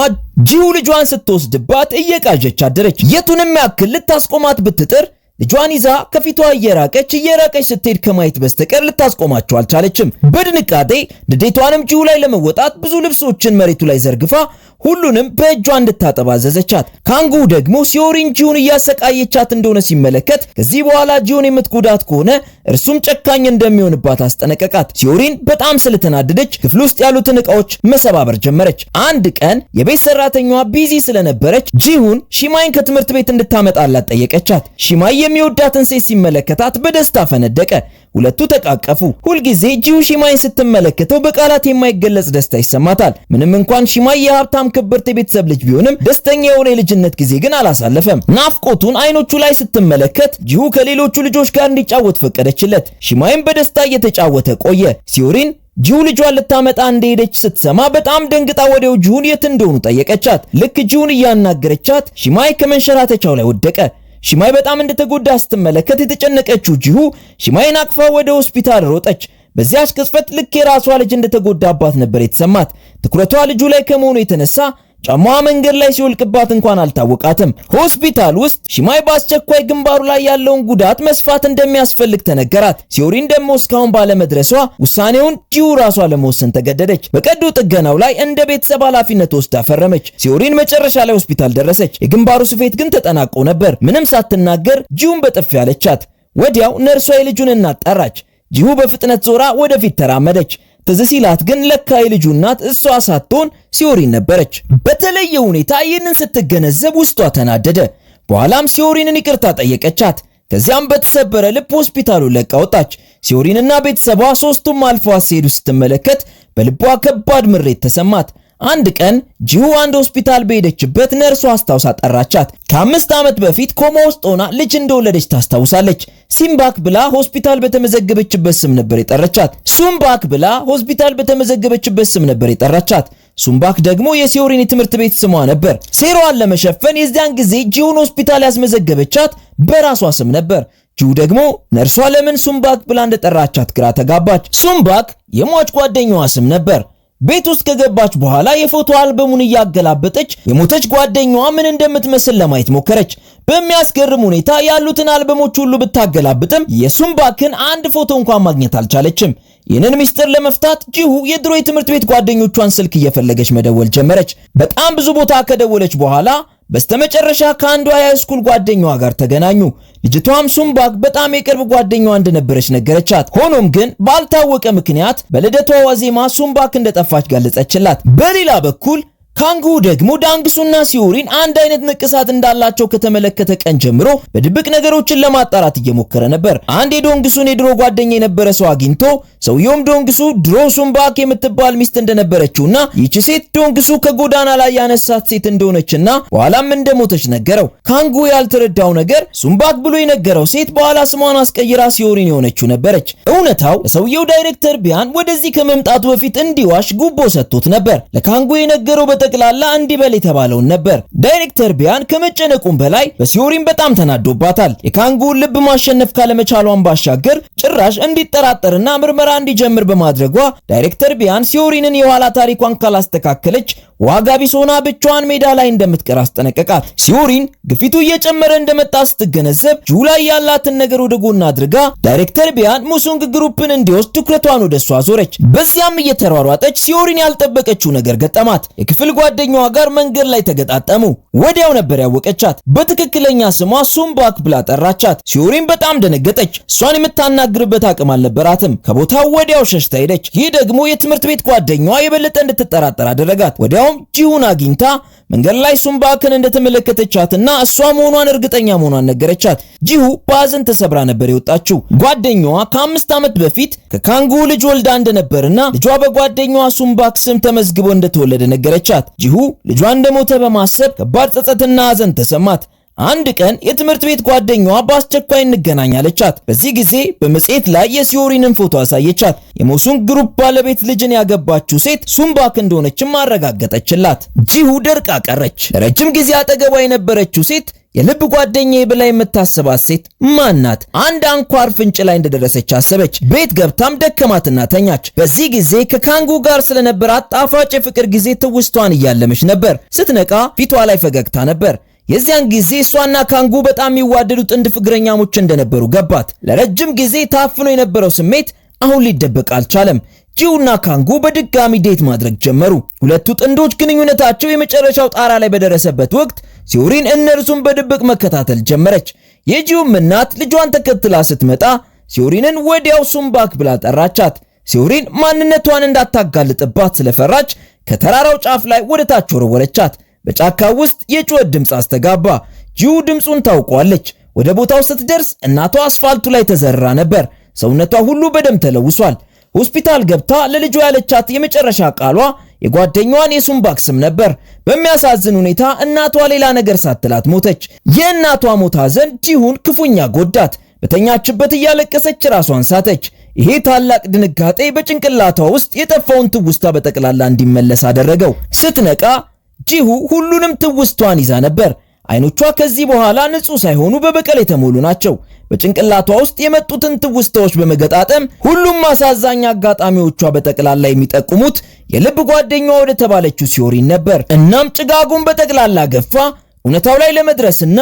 ጂሁ ልጇን ስትወስድባት እየቃዠች አደረች። የቱንም ያክል ልታስቆማት ብትጥር ልጇን ይዛ ከፊቷ እየራቀች እየራቀች ስትሄድ ከማየት በስተቀር ልታስቆማቸው አልቻለችም። በድንጋጤ ንዴቷንም ጂሁ ላይ ለመወጣት ብዙ ልብሶችን መሬቱ ላይ ዘርግፋ ሁሉንም በእጇ እንድታጠባ አዘዘቻት። ካንጉ ደግሞ ሲዮሪን ጂሁን እያሰቃየቻት እንደሆነ ሲመለከት ከዚህ በኋላ ጂሁን የምትጎዳት ከሆነ እርሱም ጨካኝ እንደሚሆንባት አስጠነቀቃት። ሲዮሪን በጣም ስለተናደደች ክፍል ውስጥ ያሉትን ዕቃዎች መሰባበር ጀመረች። አንድ ቀን የቤት ሰራተኛዋ busy ስለነበረች ጂሁን ሺማይን ከትምህርት ቤት እንድታመጣላት ጠየቀቻት። ሺማይ የሚወዳትን ሴት ሲመለከታት በደስታ ፈነደቀ። ሁለቱ ተቃቀፉ። ሁልጊዜ ጂሁ ሺማይን ስትመለከተው በቃላት የማይገለጽ ደስታ ይሰማታል። ምንም እንኳን ሺማይ የሀብታም ክብርት የቤተሰብ ልጅ ቢሆንም ደስተኛ የሆነ የልጅነት ጊዜ ግን አላሳለፈም። ናፍቆቱን አይኖቹ ላይ ስትመለከት ጂሁ ከሌሎቹ ልጆች ጋር እንዲጫወት ፈቀደችለት። ሺማይም በደስታ እየተጫወተ ቆየ። ሲዮሪን ጂሁ ልጇን ልታመጣ እንደሄደች ስትሰማ በጣም ደንግጣ ወዲያው ጂሁን የት እንደሆኑ ጠየቀቻት። ልክ ጂሁን እያናገረቻት ሺማይ ከመንሸራተቻው ላይ ወደቀ። ሺማይ በጣም እንደተጎዳ ስትመለከት የተጨነቀችው ጂሁ ሺማይን አቅፋ ወደ ሆስፒታል ሮጠች። በዚያች ቅጽበት ልክ የራሷ ልጅ እንደተጎዳባት ነበር የተሰማት። ትኩረቷ ልጁ ላይ ከመሆኑ የተነሳ ጫማዋ መንገድ ላይ ሲወልቅባት እንኳን አልታወቃትም። ሆስፒታል ውስጥ ሺማይ በአስቸኳይ ግንባሩ ላይ ያለውን ጉዳት መስፋት እንደሚያስፈልግ ተነገራት። ሲዮሪን ደግሞ እስካሁን ባለመድረሷ ውሳኔውን ጂሁ ራሷ ለመወሰን ተገደደች። በቀዶ ጥገናው ላይ እንደ ቤተሰብ ኃላፊነት ወስዳ ፈረመች። ሲዮሪን መጨረሻ ላይ ሆስፒታል ደረሰች። የግንባሩ ስፌት ግን ተጠናቆ ነበር። ምንም ሳትናገር ጂሁን በጥፊ አለቻት። ወዲያው ነርሷ የልጁን እናት ጠራች። ጂሁ በፍጥነት ዞራ ወደፊት ተራመደች። ትዝ ሲላት ግን ለካ የልጁ እናት እሷ ሳትሆን ሲዮሪን ነበረች። በተለየ ሁኔታ ይህንን ስትገነዘብ ውስጧ ተናደደ። በኋላም ሲዮሪንን ይቅርታ ጠየቀቻት። ከዚያም በተሰበረ ልብ ሆስፒታሉን ለቃ ወጣች። ሲዮሪንና ቤተሰቧ ሶስቱም አልፈዋት ሲሄዱ ስትመለከት በልቧ ከባድ ምሬት ተሰማት። አንድ ቀን ጂሁ አንድ ሆስፒታል በሄደችበት ነርሷ አስታውሳ ጠራቻት። ከ5 ዓመት በፊት ኮማ ውስጥ ሆና ልጅ እንደወለደች ታስታውሳለች። ሲምባክ ብላ ሆስፒታል በተመዘገበችበት ስም ነበር የጠራቻት። ሱምባክ ብላ ሆስፒታል በተመዘገበችበት ስም ነበር የጠራቻት። ሱምባክ ደግሞ የሲዮሪን የትምህርት ቤት ስሟ ነበር። ሴራዋን ለመሸፈን የዚያን ጊዜ ጂሁን ሆስፒታል ያስመዘገበቻት በራሷ ስም ነበር። ጂሁ ደግሞ ነርሷ ለምን ሱምባክ ብላ እንደጠራቻት ግራ ተጋባች። ሱምባክ የሟች ጓደኛዋ ስም ነበር። ቤት ውስጥ ከገባች በኋላ የፎቶ አልበሙን እያገላበጠች የሞተች ጓደኛዋ ምን እንደምትመስል ለማየት ሞከረች። በሚያስገርም ሁኔታ ያሉትን አልበሞች ሁሉ ብታገላብጥም የሱምባክን አንድ ፎቶ እንኳን ማግኘት አልቻለችም። ይህንን ምስጢር ለመፍታት ጂሁ የድሮ የትምህርት ቤት ጓደኞቿን ስልክ እየፈለገች መደወል ጀመረች። በጣም ብዙ ቦታ ከደወለች በኋላ በስተመጨረሻ ከአንዷ የ high school ጓደኛዋ ጋር ተገናኙ። ልጅቷም ሱምባክ በጣም የቅርብ ጓደኛዋ እንደነበረች ነገረቻት። ሆኖም ግን ባልታወቀ ምክንያት በልደቷ ዋዜማ ሱምባክ እንደጠፋች ገለጸችላት። በሌላ በኩል ካንጉ ደግሞ ዳንግሱና ሲዮሪን አንድ አይነት ንቅሳት እንዳላቸው ከተመለከተ ቀን ጀምሮ በድብቅ ነገሮችን ለማጣራት እየሞከረ ነበር። አንድ የዶንግሱን የድሮ ጓደኛ የነበረ ሰው አግኝቶ ሰውየውም ዶንግሱ ድሮ ሱምባክ የምትባል ሚስት እንደነበረችውና ይህች ሴት ዶንግሱ ከጎዳና ላይ ያነሳት ሴት እንደሆነችና በኋላም እንደሞተች ነገረው። ካንጉ ያልተረዳው ነገር ሱምባክ ብሎ የነገረው ሴት በኋላ ስሟን አስቀይራ ሲዮሪን የሆነችው ነበረች። እውነታው ለሰውየው ዳይሬክተር ቢያን ወደዚህ ከመምጣቱ በፊት እንዲዋሽ ጉቦ ሰጥቶት ነበር። ለካንጉ የነገረው ጠቅላላ እንዲበል የተባለውን ነበር። ዳይሬክተር ቢያን ከመጨነቁም በላይ በሲዮሪን በጣም ተናዶባታል። የካንጉን ልብ ማሸነፍ ካለመቻሏን ባሻገር ጭራሽ እንዲጠራጠርና ምርመራ እንዲጀምር በማድረጓ ዳይሬክተር ቢያን ሲዮሪንን የኋላ ታሪኳን ካላስተካከለች ዋጋ ቢስ ሆና ብቻዋን ሜዳ ላይ እንደምትቀር አስጠነቀቃት። ሲዮሪን ግፊቱ እየጨመረ እንደመጣ ስትገነዘብ ጁ ላይ ያላትን ነገር ወደ ጎን አድርጋ ዳይሬክተር ቢያን ሙሱንግ ግሩፕን እንዲወስድ ትኩረቷን ወደ እሷ አዞረች። በዚያም እየተሯሯጠች ሲዮሪን ያልጠበቀችው ነገር ገጠማት። የክፍል ጓደኛዋ ጋር መንገድ ላይ ተገጣጠሙ። ወዲያው ነበር ያወቀቻት። በትክክለኛ ስሟ ሱምባክ ብላ ጠራቻት። ሲዮሪን በጣም ደነገጠች። እሷን የምታናግርበት አቅም አልነበራትም። ከቦታው ወዲያው ሸሽታ ሄደች። ይህ ደግሞ የትምህርት ቤት ጓደኛዋ የበለጠ እንድትጠራጠር አደረጋት። ወዲያውም ጂሁን አግኝታ መንገድ ላይ ሱምባክን እንደተመለከተቻትና እሷ መሆኗን እርግጠኛ መሆኗን ነገረቻት። ጂሁ በሐዘን ተሰብራ ነበር የወጣችው። ጓደኛዋ ከ5 ዓመት በፊት ከካንጉ ልጅ ወልዳ እንደነበርና ልጇ በጓደኛዋ ሱምባክ ስም ተመዝግቦ እንደተወለደ ነገረቻት። ጂሁ ልጇ እንደሞተ በማሰብ ከባድ ጸጸትና ሐዘን ተሰማት። አንድ ቀን የትምህርት ቤት ጓደኛዋ በአስቸኳይ እንገናኝ አለቻት። በዚህ ጊዜ በመጽሔት ላይ የሲዮሪንን ፎቶ አሳየቻት። የሞሱን ግሩፕ ባለቤት ልጅን ያገባችው ሴት ሱምባክ እንደሆነችም አረጋገጠችላት። ጂሁ ደርቃ ቀረች። ለረጅም ጊዜ አጠገቧ የነበረችው ሴት የልብ ጓደኛዬ ብላ የምታስባት ሴት ማናት? አንድ አንኳር ፍንጭ ላይ እንደደረሰች አሰበች። ቤት ገብታም ደከማትና ተኛች። በዚህ ጊዜ ከካንጉ ጋር ስለነበራት ጣፋጭ የፍቅር ጊዜ ትውስቷን እያለመች ነበር። ስትነቃ ፊቷ ላይ ፈገግታ ነበር። የዚያን ጊዜ እሷና ካንጉ በጣም የሚዋደዱ ጥንድ ፍቅረኛሞች እንደነበሩ ገባት። ለረጅም ጊዜ ታፍኖ የነበረው ስሜት አሁን ሊደበቅ አልቻለም። ጂውና ካንጉ በድጋሚ date ማድረግ ጀመሩ። ሁለቱ ጥንዶች ግንኙነታቸው የመጨረሻው ጣራ ላይ በደረሰበት ወቅት ሲዮሪን እነርሱን በድብቅ መከታተል ጀመረች። የጂውም እናት ልጇን ተከትላ ስትመጣ ሲዮሪንን ወዲያው ሱምባክ ብላ ጠራቻት። ሲዮሪን ማንነቷን እንዳታጋልጥባት ስለፈራች ከተራራው ጫፍ ላይ ወደ ታች ወረወረቻት። በጫካ ውስጥ የጩኸት ድምፅ አስተጋባ። ጂው ድምፁን ታውቋለች። ወደ ቦታው ስትደርስ እናቷ አስፋልቱ ላይ ተዘርራ ነበር። ሰውነቷ ሁሉ በደም ተለውሷል። ሆስፒታል ገብታ ለልጇ ያለቻት የመጨረሻ ቃሏ የጓደኛዋን የሱምባክ ስም ነበር። በሚያሳዝን ሁኔታ እናቷ ሌላ ነገር ሳትላት ሞተች። የእናቷ ሞት ሐዘን ጂሁን ክፉኛ ጎዳት። በተኛችበት እያለቀሰች ራሷን ሳተች። ይሄ ታላቅ ድንጋጤ በጭንቅላቷ ውስጥ የጠፋውን ትውስታ በጠቅላላ እንዲመለስ አደረገው። ስትነቃ ጂሁ ሁሉንም ትውስቷን ይዛ ነበር። አይኖቿ ከዚህ በኋላ ንጹህ ሳይሆኑ በበቀል የተሞሉ ናቸው። በጭንቅላቷ ውስጥ የመጡትን ትውስታዎች በመገጣጠም ሁሉም አሳዛኝ አጋጣሚዎቿ በጠቅላላ የሚጠቁሙት የልብ ጓደኛዋ ወደ ተባለችው ሲዮሪን ነበር። እናም ጭጋጉን በጠቅላላ ገፋ እውነታው ላይ ለመድረስና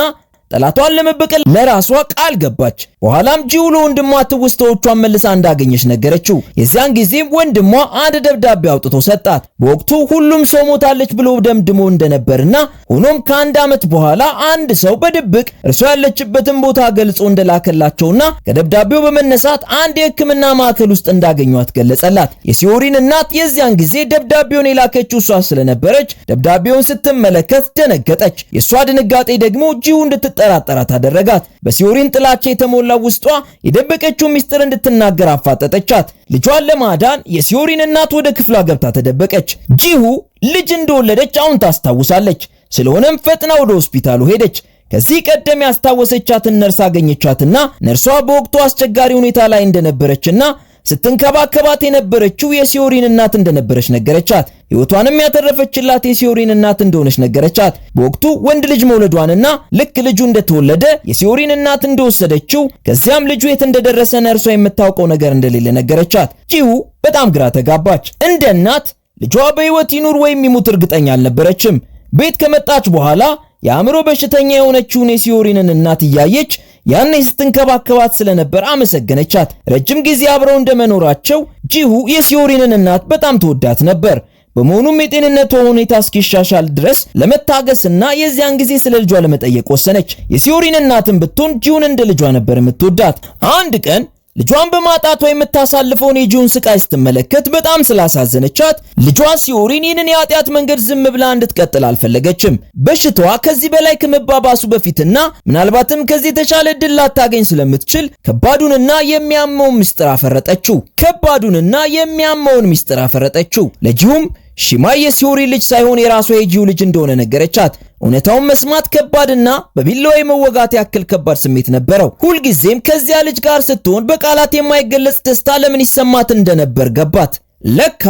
ጠላቷን ለመበቀል ለራሷ ቃል ገባች። በኋላም ጂሁ ለወንድሟ ትውስታዎቿን መልሳ እንዳገኘች ነገረችው። የዚያን ጊዜም ወንድሟ አንድ ደብዳቤ አውጥቶ ሰጣት። በወቅቱ ሁሉም ሰው ሞታለች ብሎ ደምድሞ እንደነበርና ሆኖም ከአንድ ዓመት በኋላ አንድ ሰው በድብቅ እርሷ ያለችበትን ቦታ ገልጾ እንደላከላቸውና ከደብዳቤው በመነሳት አንድ የሕክምና ማዕከል ውስጥ እንዳገኟት ገለጸላት። የሲዮሪን እናት የዚያን ጊዜ ደብዳቤውን የላከችው እሷ ስለነበረች ደብዳቤውን ስትመለከት ደነገጠች። የእሷ ድንጋጤ ደግሞ ጂሁ እንድትጠራጠራት አደረጋት። በሲዮሪን ጥላቻ የተሞላው ውስጧ የደበቀችው ሚስጥር እንድትናገር አፋጠጠቻት። ልጇን ለማዳን የሲዮሪን እናት ወደ ክፍሏ ገብታ ተደበቀች። ጂሁ ልጅ እንደወለደች አሁን ታስታውሳለች። ስለሆነም ፈጥና ወደ ሆስፒታሉ ሄደች። ከዚህ ቀደም ያስታወሰቻትን ነርስ አገኘቻትና ነርሷ በወቅቱ አስቸጋሪ ሁኔታ ላይ እንደነበረችና ስትንከባከባት የነበረችው የሲዮሪን እናት እንደነበረች ነገረቻት። ሕይወቷንም ያተረፈችላት የሲዮሪን እናት እንደሆነች ነገረቻት። በወቅቱ ወንድ ልጅ መውለዷንና ልክ ልጁ እንደተወለደ የሲዮሪን እናት እንደወሰደችው ከዚያም ልጁ የት እንደደረሰ ነርሷ የምታውቀው ነገር እንደሌለ ነገረቻት። ጂሁ በጣም ግራ ተጋባች። እንደ እናት ልጇ በሕይወት ይኑር ወይም ይሙት እርግጠኛ አልነበረችም። ቤት ከመጣች በኋላ የአእምሮ በሽተኛ የሆነችውን የሲዮሪንን እናት እያየች ያኔ ስትንከባከባት ስለነበር አመሰገነቻት። ረጅም ጊዜ አብረው እንደመኖራቸው ጂሁ የሲዮሪንን እናት በጣም ተወዳት ነበር። በመሆኑም የጤንነቷ ሁኔታ እስኪሻሻል ድረስ ለመታገስና የዚያን ጊዜ ስለ ልጇ ለመጠየቅ ወሰነች። የሲዮሪን እናትን ብትሆን ጂሁን እንደ ልጇ ነበር የምትወዳት። አንድ ቀን ልጇን በማጣቷ የምታሳልፈውን የጂሁን ስቃይ ስትመለከት በጣም ስላሳዘነቻት ልጇ ሲዮሪን ይህንን የኃጢአት መንገድ ዝም ብላ እንድትቀጥል አልፈለገችም። በሽታዋ ከዚህ በላይ ከመባባሱ በፊትና ምናልባትም ከዚህ የተሻለ ዕድል ላታገኝ ስለምትችል ከባዱንና የሚያመውን ምስጢር አፈረጠችው። ከባዱንና የሚያመውን ምስጢር አፈረጠችው። ለጂሁም ሺማይ የሲዮሪ ልጅ ሳይሆን የራሷ የጂሁ ልጅ እንደሆነ ነገረቻት። እውነታውን መስማት ከባድና በቢላዋ የመወጋት ያክል ከባድ ስሜት ነበረው። ሁልጊዜም ከዚያ ልጅ ጋር ስትሆን በቃላት የማይገለጽ ደስታ ለምን ይሰማት እንደነበር ገባት። ለካ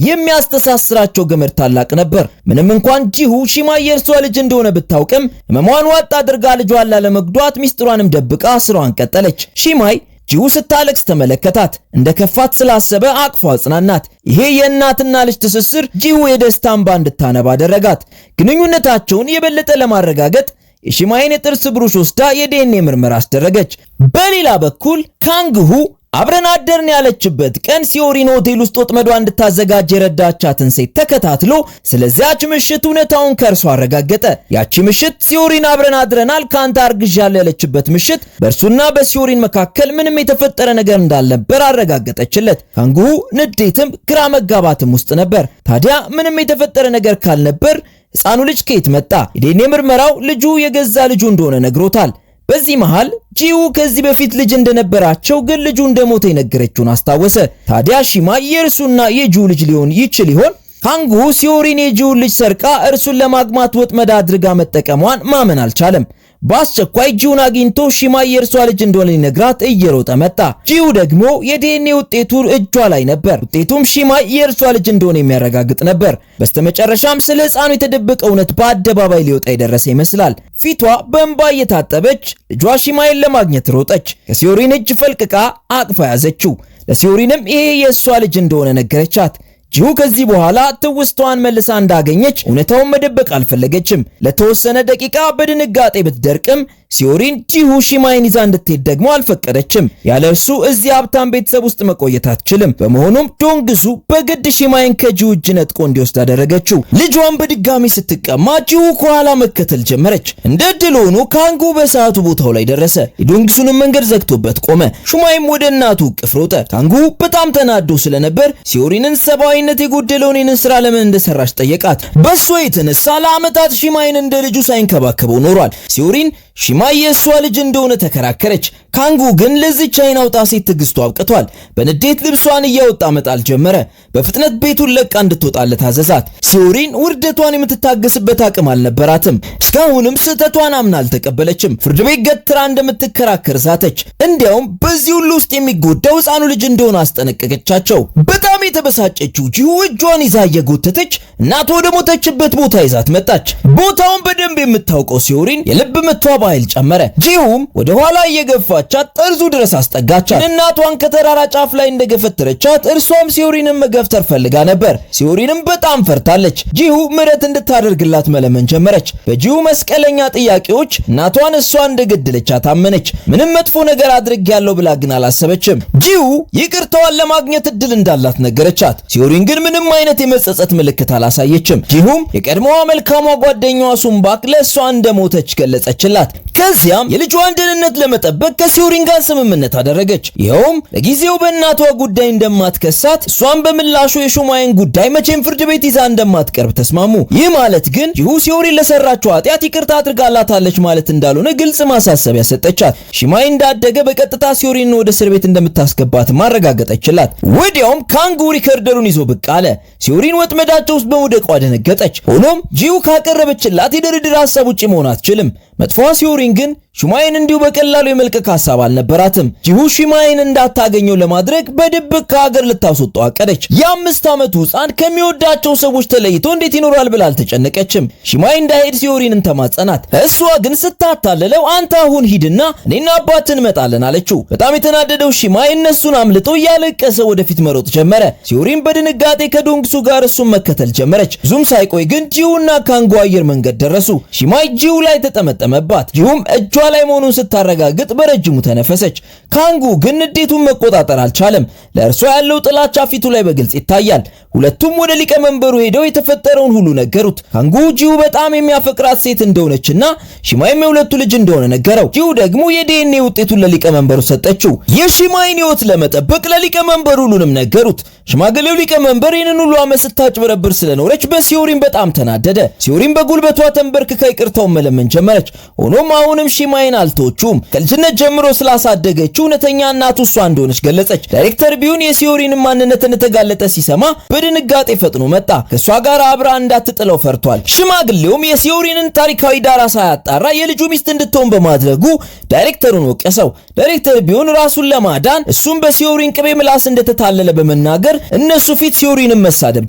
የሚያስተሳስራቸው ገመድ ታላቅ ነበር። ምንም እንኳን ጂሁ ሺማይ የእርሷ ልጅ እንደሆነ ብታውቅም ሕመሟን ዋጥ አድርጋ ልጇን ላለመጉዳት ሚስጥሯንም ደብቃ ስራዋን ቀጠለች። ሺማይ ጂሁ ስታለቅስ ተመለከታት። እንደ ከፋት ስላሰበ አቅፎ አጽናናት። ይሄ የእናትና ልጅ ትስስር ጂሁ የደስታ እንባ እንድታነባ አደረጋት። ግንኙነታቸውን የበለጠ ለማረጋገጥ የሺማይን የጥርስ ብሩሽ ወስዳ የዲኤንኤ ምርመራ አስደረገች። በሌላ በኩል ካንግሁ አብረን አደርን ያለችበት ቀን ሲዮሪን ሆቴል ውስጥ ወጥመዷ እንድታዘጋጅ የረዳቻትን ሴት ተከታትሎ ስለዚያች ምሽት እውነታውን ከእርሷ አረጋገጠ። ያቺ ምሽት ሲዮሪን አብረን አድረናል ከአንተ አርግዣለሁ ያለችበት ምሽት በእርሱና በሲዮሪን መካከል ምንም የተፈጠረ ነገር እንዳልነበር አረጋገጠችለት። ካንግሁ ንዴትም ግራ መጋባትም ውስጥ ነበር። ታዲያ ምንም የተፈጠረ ነገር ካልነበር ሕፃኑ ልጅ ከየት መጣ? የዲኤንኤ ምርመራው ልጁ የገዛ ልጁ እንደሆነ ነግሮታል። በዚህ መሃል ጂሁ ከዚህ በፊት ልጅ እንደነበራቸው ግን ልጁ እንደሞተ የነገረችውን አስታወሰ። ታዲያ ሺማይ የእርሱና የጂሁ ልጅ ሊሆን ይችል ይሆን? ካንጉ ሲዮሪን የጂሁን ልጅ ሰርቃ እርሱን ለማግማት ወጥመድ አድርጋ መጠቀሟን ማመን አልቻለም። በአስቸኳይ ጂሁን አግኝቶ ሺማይ የእርሷ ልጅ እንደሆነ ሊነግራት እየሮጠ መጣ። ጂሁ ደግሞ የዲኤንኤ ውጤቱ እጇ ላይ ነበር። ውጤቱም ሺማይ የእርሷ ልጅ እንደሆነ የሚያረጋግጥ ነበር። በስተመጨረሻም ስለ ሕፃኑ የተደበቀ እውነት በአደባባይ ሊወጣ የደረሰ ይመስላል። ፊቷ በእንባ እየታጠበች ልጇ ሺማይን ለማግኘት ሮጠች። ከሲዮሪን እጅ ፈልቅቃ አቅፋ ያዘችው። ለሲዮሪንም ይሄ የእሷ ልጅ እንደሆነ ነገረቻት። ጂሁ ከዚህ በኋላ ትውስታዋን መልሳ እንዳገኘች እውነታውን መደበቅ አልፈለገችም። ለተወሰነ ደቂቃ በድንጋጤ ብትደርቅም ሲዮሪን ጂሁ ሺማይን ይዛ እንድትሄድ ደግሞ አልፈቀደችም። ያለ እርሱ እዚህ ሀብታም ቤተሰብ ውስጥ መቆየት አትችልም። በመሆኑም ዶንግሱ በግድ ሺማይን ከጂሁ እጅ ነጥቆ እንዲወስድ አደረገችው። ልጇን በድጋሚ ስትቀማ ጂሁ ከኋላ መከተል ጀመረች። እንደ ዕድል ሆኖ ካንጉ በሰዓቱ ቦታው ላይ ደረሰ። የዶንግሱንም መንገድ ዘግቶበት ቆመ። ሹማይም ወደ እናቱ እቅፍ ሮጠ። ካንጉ በጣም ተናዶ ስለነበር ሲዮሪንን ሰብአዊነት የጎደለውን ይህንን ስራ ለምን እንደሰራች ጠየቃት። በእሷ የተነሳ ለዓመታት ሺማይን እንደ ልጁ ሳይንከባከበው ኖሯል። ሲዮሪን ሺማይ የእሷ ልጅ እንደሆነ ተከራከረች። ካንጉ ግን ለዚች አይን አውጣ ሴት ትዕግስቱ አብቅቷል። በንዴት ልብሷን እያወጣ መጣል ጀመረ። በፍጥነት ቤቱን ለቃ እንድትወጣለት አዘዛት። ሲዮሪን ውርደቷን የምትታገስበት አቅም አልነበራትም። እስካሁንም ስህተቷን አምና አልተቀበለችም። ፍርድ ቤት ገትራ እንደምትከራከር ዛተች። እንዲያውም በዚህ ሁሉ ውስጥ የሚጎዳው ሕፃኑ ልጅ እንደሆነ አስጠነቀቀቻቸው። በጣም የተበሳጨችው ጂሁ እጇን ይዛ እየጎተተች እናቷ ወደ ሞተችበት ቦታ ይዛት መጣች። ቦታውን በደንብ የምታውቀው ሲዮሪን የልብ ምቷ በኃይል ጨመረ። ጂሁም ወደ ኋላ እየገፋቻት እየገፋቻት ጠርዙ ድረስ አስጠጋቻት። እናቷን ከተራራ ጫፍ ላይ እንደገፈተረቻት እርሷም ሲዮሪንን መገፍተር ፈልጋ ነበር። ሲዮሪንም በጣም ፈርታለች። ጂሁ ምሕረት እንድታደርግላት መለመን ጀመረች። በጂሁ መስቀለኛ ጥያቄዎች እናቷን እሷ እንደገደለቻት አመነች። ምንም መጥፎ ነገር አድርጌያለሁ ብላ ግን አላሰበችም። ጂሁ ይቅርታዋን ለማግኘት እድል እንዳላት ነገረቻት። ሲዮሪን ግን ምንም አይነት የመጸጸት ምልክት አላሳየችም። ጂሁም የቀድሞዋ መልካሟ ጓደኛዋ ሱምባክ ለእሷ እንደሞተች ገለጸችላት። ከዚያም የልጇን ደህንነት ለመጠበቅ ከሲዮሪን ጋር ስምምነት አደረገች። ይኸውም ለጊዜው በእናቷ ጉዳይ እንደማትከሳት፣ እሷን በምላሹ የሹማይን ጉዳይ መቼም ፍርድ ቤት ይዛ እንደማትቀርብ ተስማሙ። ይህ ማለት ግን ጂሁ ሲዮሪን ለሰራችው ኃጢአት ይቅርታ አድርጋላታለች ማለት እንዳልሆነ ግልጽ ማሳሰቢያ ሰጠቻት። ሺማይ እንዳደገ በቀጥታ ሲዮሪን ወደ እስር ቤት እንደምታስገባት ማረጋገጠችላት። ወዲያውም ካንጉ recorder ኡን ይዞ ብቅ አለ። ሲዮሪን ወጥመዳቸው ውስጥ በመውደቋ ደነገጠች። ሆኖም ጂሁ ካቀረበችላት የድርድር ሐሳብ ውጪ መሆን አትችልም። መጥፎዋ ሲዮሪን ግን ሹማይን እንዲሁ በቀላሉ የመልቀቅ ሐሳብ አልነበራትም። ጂሁ ሹማይን እንዳታገኘው ለማድረግ በድብቅ ከሀገር ልታስወጣው አቀደች። የ5 ዓመቱ ሕፃን ከሚወዳቸው ሰዎች ተለይቶ እንዴት ይኖራል ብላ አልተጨነቀችም። ሹማይ እንዳይሄድ ሲዮሪንን ተማጸናት። እሷ ግን ስታታልለው አንተ አሁን ሂድና እኔና አባት እንመጣለን አለችው። በጣም የተናደደው ሺማይ እነሱን አምልጦ እያለቀሰ ወደፊት መሮጥ ጀመረ። ሲዮሪን በድንጋጤ ከዶንግሱ ጋር እሱን መከተል ጀመረች። ብዙም ሳይቆይ ግን ጂሁና ካንጎ አየር መንገድ ደረሱ። ሺማይ ጂሁ ላይ ተጠመጠመባት። ጂሁም እጇ ላይ መሆኑን ስታረጋግጥ በረጅሙ ተነፈሰች። ካንጉ ግን ንዴቱን መቆጣጠር አልቻለም። ለእርሷ ያለው ጥላቻ ፊቱ ላይ በግልጽ ይታያል። ሁለቱም ወደ ሊቀመንበሩ ሄደው የተፈጠረውን ሁሉ ነገሩት። ካንጉ ጂሁ በጣም የሚያፈቅራት ሴት እንደሆነችና ሺማይም የሁለቱ ልጅ እንደሆነ ነገረው። ጂሁ ደግሞ የዲኤንኤ ውጤቱን ለሊቀመንበሩ ሰጠችው። የሺማይን ሕይወት ለመጠበቅ ለሊቀመንበሩ ሁሉንም ነገሩት። ሽማግሌው ሊቀመንበር ይህንን ሁሉ ዓመት ስታጭበረብር ስለኖረች በሲዮሪን በጣም ተናደደ። ሲዮሪን በጉልበቷ ተንበርክካ ይቅርታውን መለመን ጀመረች። ሆኖም አሁንም ሺማይን አልተወችውም። ከልጅነት ጀምሮ ስላሳደገችው እውነተኛ እናቱ እሷ እንደሆነች ገለጸች። ዳይሬክተር ቢዩን የሲዮሪን ማንነት እንደተጋለጠ ሲሰማ በድንጋጤ ፈጥኖ መጣ። ከእሷ ጋር አብራ እንዳትጥለው ፈርቷል። ሽማግሌውም የሲዮሪንን ታሪካዊ ዳራ ሳያጣራ የልጁ ሚስት እንድትሆን በማድረጉ ዳይሬክተሩን ወቀሰው። ዳይሬክተር ቢዩን ራሱን ለማዳን እሱም በሲዮሪን ቅቤ ምላስ እንደተታለለ በመናገር እነሱ ፊት ሲዮሪንን መሳደብ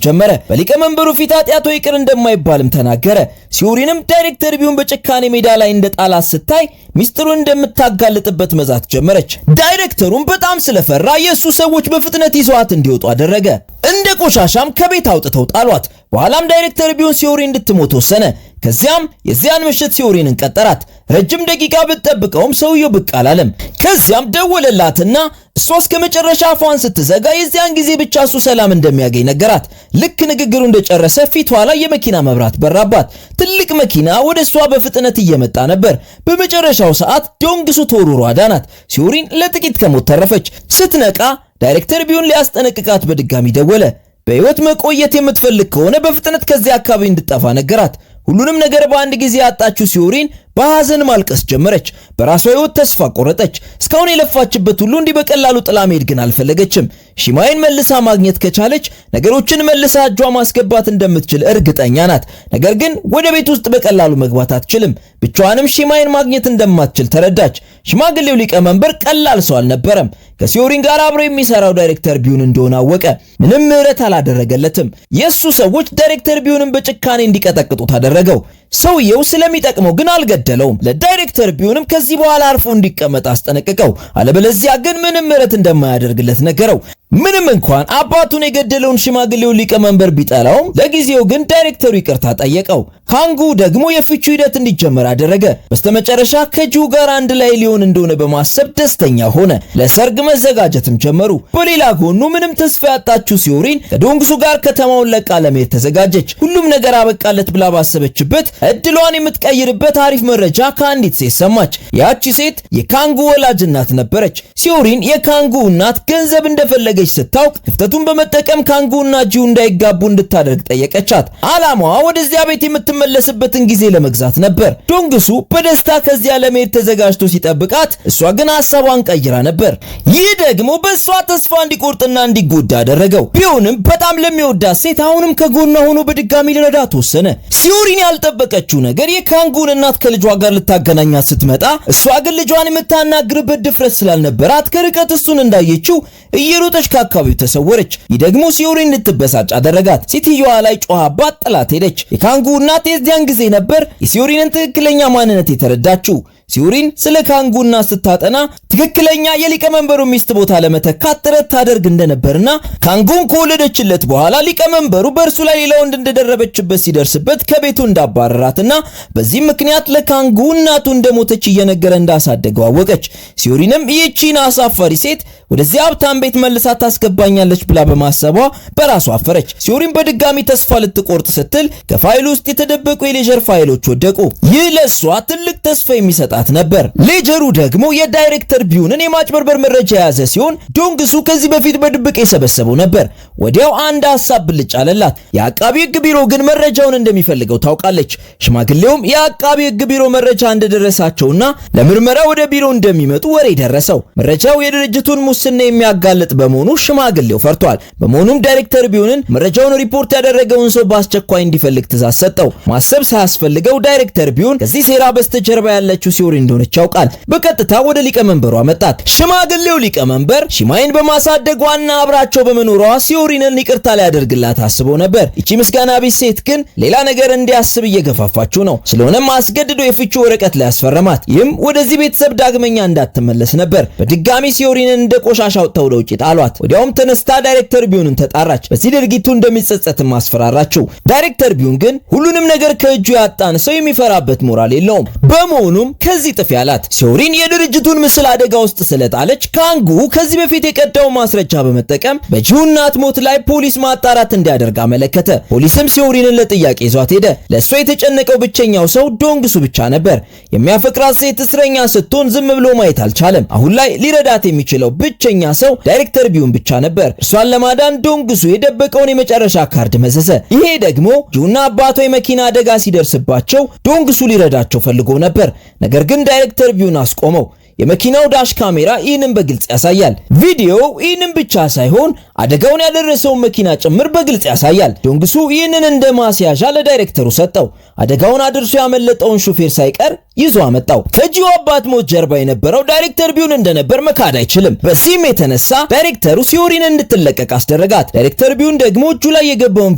ጀመረ። በሊቀመንበሩ ፊት ኃጢአቱ ይቅር እንደማይባልም ተናገረ። ሲዮሪንም ዳይሬክተር ቢዩን በጭካኔ ሜዳ ላይ እንደጣላት ስታይ ሚስጥሩን እንደምታጋልጥበት መዛት ጀመረች። ዳይሬክተሩም በጣም ስለፈራ የእሱ ሰዎች በፍጥነት ይዘዋት እንዲወጡ አደረገ። እንደ ቆሻሻም ከቤት አውጥተው ጣሏት። በኋላም ዳይሬክተር ቢዩን ሲዮሪን እንድትሞት ወሰነ። ከዚያም የዚያን ምሽት ሲዮሪንን ቀጠራት። ረጅም ደቂቃ ብትጠብቀውም ሰውየው ብቅ አላለም። ከዚያም ደወለላትና እሷ እስከ መጨረሻ አፏን ስትዘጋ የዚያን ጊዜ ብቻ እሱ ሰላም እንደሚያገኝ ነገራት። ልክ ንግግሩ እንደጨረሰ ፊቷ ላይ የመኪና መብራት በራባት። ትልቅ መኪና ወደ እሷ በፍጥነት እየመጣ ነበር። በመጨረሻው ሰዓት ዶንግሱ ተወርውሮ አዳናት። ሲዮሪን ለጥቂት ከሞት ተረፈች። ስትነቃ ዳይሬክተር ቢዩን ሊያስጠነቅቃት በድጋሚ ደወለ። በሕይወት መቆየት የምትፈልግ ከሆነ በፍጥነት ከዚያ አካባቢ እንድጠፋ ነገራት። ሁሉንም ነገር በአንድ ጊዜ ያጣችው ሲዮሪን በሐዘን ማልቀስ ጀመረች። በራሷ ሕይወት ተስፋ ቆረጠች። እስካሁን የለፋችበት ሁሉ እንዲህ በቀላሉ ጥላ መሄድ ግን አልፈለገችም። ሺማይን መልሳ ማግኘት ከቻለች ነገሮችን መልሳ እጇ ማስገባት እንደምትችል እርግጠኛ ናት። ነገር ግን ወደ ቤት ውስጥ በቀላሉ መግባት አትችልም። ብቻዋንም ሺማይን ማግኘት እንደማትችል ተረዳች። ሽማግሌው ሊቀመንበር ቀላል ሰው አልነበረም። ከሲዮሪን ጋር አብሮ የሚሰራው ዳይሬክተር ቢዩን እንደሆነ አወቀ። ምንም ምህረት አላደረገለትም። የሱ ሰዎች ዳይሬክተር ቢዩንን በጭካኔ እንዲቀጠቅጡት አደረገው። ሰውየው ስለሚጠቅመው ግን አልገደለውም። ለዳይሬክተር ቢዩንም ከዚህ በኋላ አርፎ እንዲቀመጥ አስጠነቅቀው፣ አለበለዚያ ግን ምንም ምህረት እንደማያደርግለት ነገረው። ምንም እንኳን አባቱን የገደለውን ሽማግሌውን ሊቀመንበር ቢጠላውም ለጊዜው ግን ዳይሬክተሩ ይቅርታ ጠየቀው። ካንጉ ደግሞ የፍቹ ሂደት እንዲጀመር አደረገ። በስተመጨረሻ ከጂሁ ጋር አንድ ላይ ሊሆን እንደሆነ በማሰብ ደስተኛ ሆነ። ለሰርግ መዘጋጀትም ጀመሩ። በሌላ ጎኑ ምንም ተስፋ ያጣችው ሲዮሪን ከዶንግሱ ጋር ከተማውን ለቃ ለመሄድ ተዘጋጀች። ሁሉም ነገር አበቃለት ብላ ባሰበችበት እድሏን የምትቀይርበት አሪፍ መረጃ ከአንዲት ሴት ሰማች። ያቺ ሴት የካንጉ ወላጅ እናት ነበረች። ሲዮሪን የካንጉ እናት ገንዘብ እንደፈለገች ስታውቅ ክፍተቱን በመጠቀም ካንጉና ጂሁ እንዳይጋቡ እንድታደርግ ጠየቀቻት። ዓላማዋ ወደዚያ ቤት የምትመለስበትን ጊዜ ለመግዛት ነበር። ዶንግሱ በደስታ ከዚያ ለመሄድ ተዘጋጅቶ ሲጠብቃት፣ እሷ ግን ሐሳቧን ቀይራ ነበር። ይህ ደግሞ በእሷ ተስፋ እንዲቆርጥና እንዲጎዳ አደረገው። ቢሆንም በጣም ለሚወዳት ሴት አሁንም ከጎኗ ሆኖ በድጋሚ ሊረዳት ወሰነ። ሲዮሪን ያልጠበቀችው ነገር የካንጉን እናት ከልጇ ጋር ልታገናኛት ስትመጣ፣ እሷ ግን ልጇን የምታናግርበት ድፍረት ስላልነበራት ከርቀት እሱን እንዳየችው እየሮጠች ከአካባቢው ተሰወረች። ይህ ደግሞ ሲዮሪን እንድትበሳጭ አደረጋት። ሴትዮዋ ላይ ጮኻባት ጥላት ሄደች። የካንጉ እናት የዚያን ጊዜ ነበር የሲዮሪንን ትክክለኛ ማንነት የተረዳችው። ሲዮሪን ስለ ካንጉ እናት ስታጠና ትክክለኛ የሊቀመንበሩ ሚስት ቦታ ለመተካት ጥረት ታደርግ እንደነበርና ካንጉን ከወለደችለት በኋላ ሊቀመንበሩ በእርሱ ላይ ሌላ ወንድ እንደደረበችበት ሲደርስበት ከቤቱ እንዳባረራትና በዚህም ምክንያት ለካንጉ እናቱ እንደሞተች እየነገረ እንዳሳደገው አወቀች። ሲዮሪንም ይህቺን አሳፋሪ ሴት ወደዚያ ሀብታም ቤት መልሳ ታስገባኛለች ብላ በማሰቧ በራሷ አፈረች። ሲዮሪን በድጋሚ ተስፋ ልትቆርጥ ስትል ከፋይሉ ውስጥ የተደበቁ የ ledger ፋይሎች ወደቁ። ይህ ለእሷ ትልቅ ተስፋ የሚሰጣት ነበር። ledger ኡ ደግሞ የዳይሬክተር ቢዩንን የማጭበርበር መረጃ የያዘ ሲሆን ዶንግሱ ከዚህ በፊት በድብቅ የሰበሰበው ነበር። ወዲያው አንድ ሐሳብ ብልጭ አለላት። የአቃቢ ሕግ ቢሮ ግን መረጃውን እንደሚፈልገው ታውቃለች። ሽማግሌውም የአቃቢ ሕግ ቢሮ መረጃ እንደደረሳቸውና ለምርመራ ወደ ቢሮ እንደሚመጡ ወሬ ደረሰው። መረጃው የድርጅቱን ሙስና የሚያጋልጥ በመሆኑ ሽማግሌው ፈርቷል። በመሆኑም ዳይሬክተር ቢዩንን መረጃውን ሪፖርት ያደረገውን ሰው በአስቸኳይ እንዲፈልግ ትእዛዝ ሰጠው። ማሰብ ሳያስፈልገው ዳይሬክተር ቢዩን ከዚህ ሴራ በስተጀርባ ያለችው ሲዮሪን እንደሆነች ያውቃል። በቀጥታ ወደ ሊቀመንበሩ አመጣት። ሽማግሌው ሊቀመንበር ሺማይን በማሳደጓና አብራቸው በመኖሯ ሲዮሪንን ይቅርታ ሊያደርግላት አስቦ ነበር። ይቺ ምስጋና ቢስ ሴት ግን ሌላ ነገር እንዲያስብ እየገፋፋችው ነው። ስለሆነም አስገድዶ የፍቺ ወረቀት ላይ ያስፈረማት። ይህም ወደዚህ ቤተሰብ ዳግመኛ እንዳትመለስ ነበር። በድጋሚ ሲዮሪንን እንደ ቆሻሻ አውጥተው ወደ ውጭ ጣሏት። ወዲያውም ተነስታ ዳይሬክተር ቢዩንን ተጣራች። በዚህ ድርጊቱ እንደሚጸጸትም አስፈራራችው። ዳይሬክተር ቢዩን ግን ሁሉንም ነገር ከእጁ ያጣን ሰው የሚፈራበት ሞራል የለውም። በመሆኑም ከዚህ ጥፊ አላት። ሲዮሪን የድርጅቱን ምስል አደጋ ውስጥ ስለጣለች ካንጉ ከዚህ በፊት የቀዳው ማስረጃ በመጠቀም በጂሁ እናት ሞት ላይ ፖሊስ ማጣራት እንዲያደርግ አመለከተ። ፖሊስም ሲዮሪንን ለጥያቄ ይዟት ሄደ። ለእሷ የተጨነቀው ብቸኛው ሰው ዶንግሱ ብቻ ነበር። የሚያፈቅራት ሴት እስረኛ ስትሆን ዝም ብሎ ማየት አልቻለም። አሁን ላይ ሊረዳት የሚችለው ብቸኛ ሰው ዳይሬክተር ቢዩን ብቻ ነበር። እርሷን ለማዳን ዶንግሱ የደበቀውን የመጨረሻ ካርድ መዘዘ። ይሄ ደግሞ ጂሁና አባቷ የመኪና አደጋ ሲደርስባቸው ዶንግሱ ሊረዳቸው ፈልጎ ነበር። ነገር ግን ዳይሬክተር ቢዩን አስቆመው። የመኪናው dash ካሜራ ይህንን በግልጽ ያሳያል። ቪዲዮው ይህንን ብቻ ሳይሆን አደጋውን ያደረሰውን መኪና ጭምር በግልጽ ያሳያል። ዶንግሱ ይህንን እንደ ማስያዣ ለዳይሬክተሩ ሰጠው። አደጋውን አድርሶ ያመለጠውን ሹፌር ሳይቀር ይዞ አመጣው። ከጂሁ አባት ሞት ጀርባ የነበረው ዳይሬክተር ቢዩን እንደነበር መካድ አይችልም። በዚህም የተነሳ ዳይሬክተሩ ሲዮሪን እንድትለቀቅ አስደረጋት። ዳይሬክተር ቢዩን ደግሞ እጁ ላይ የገባውን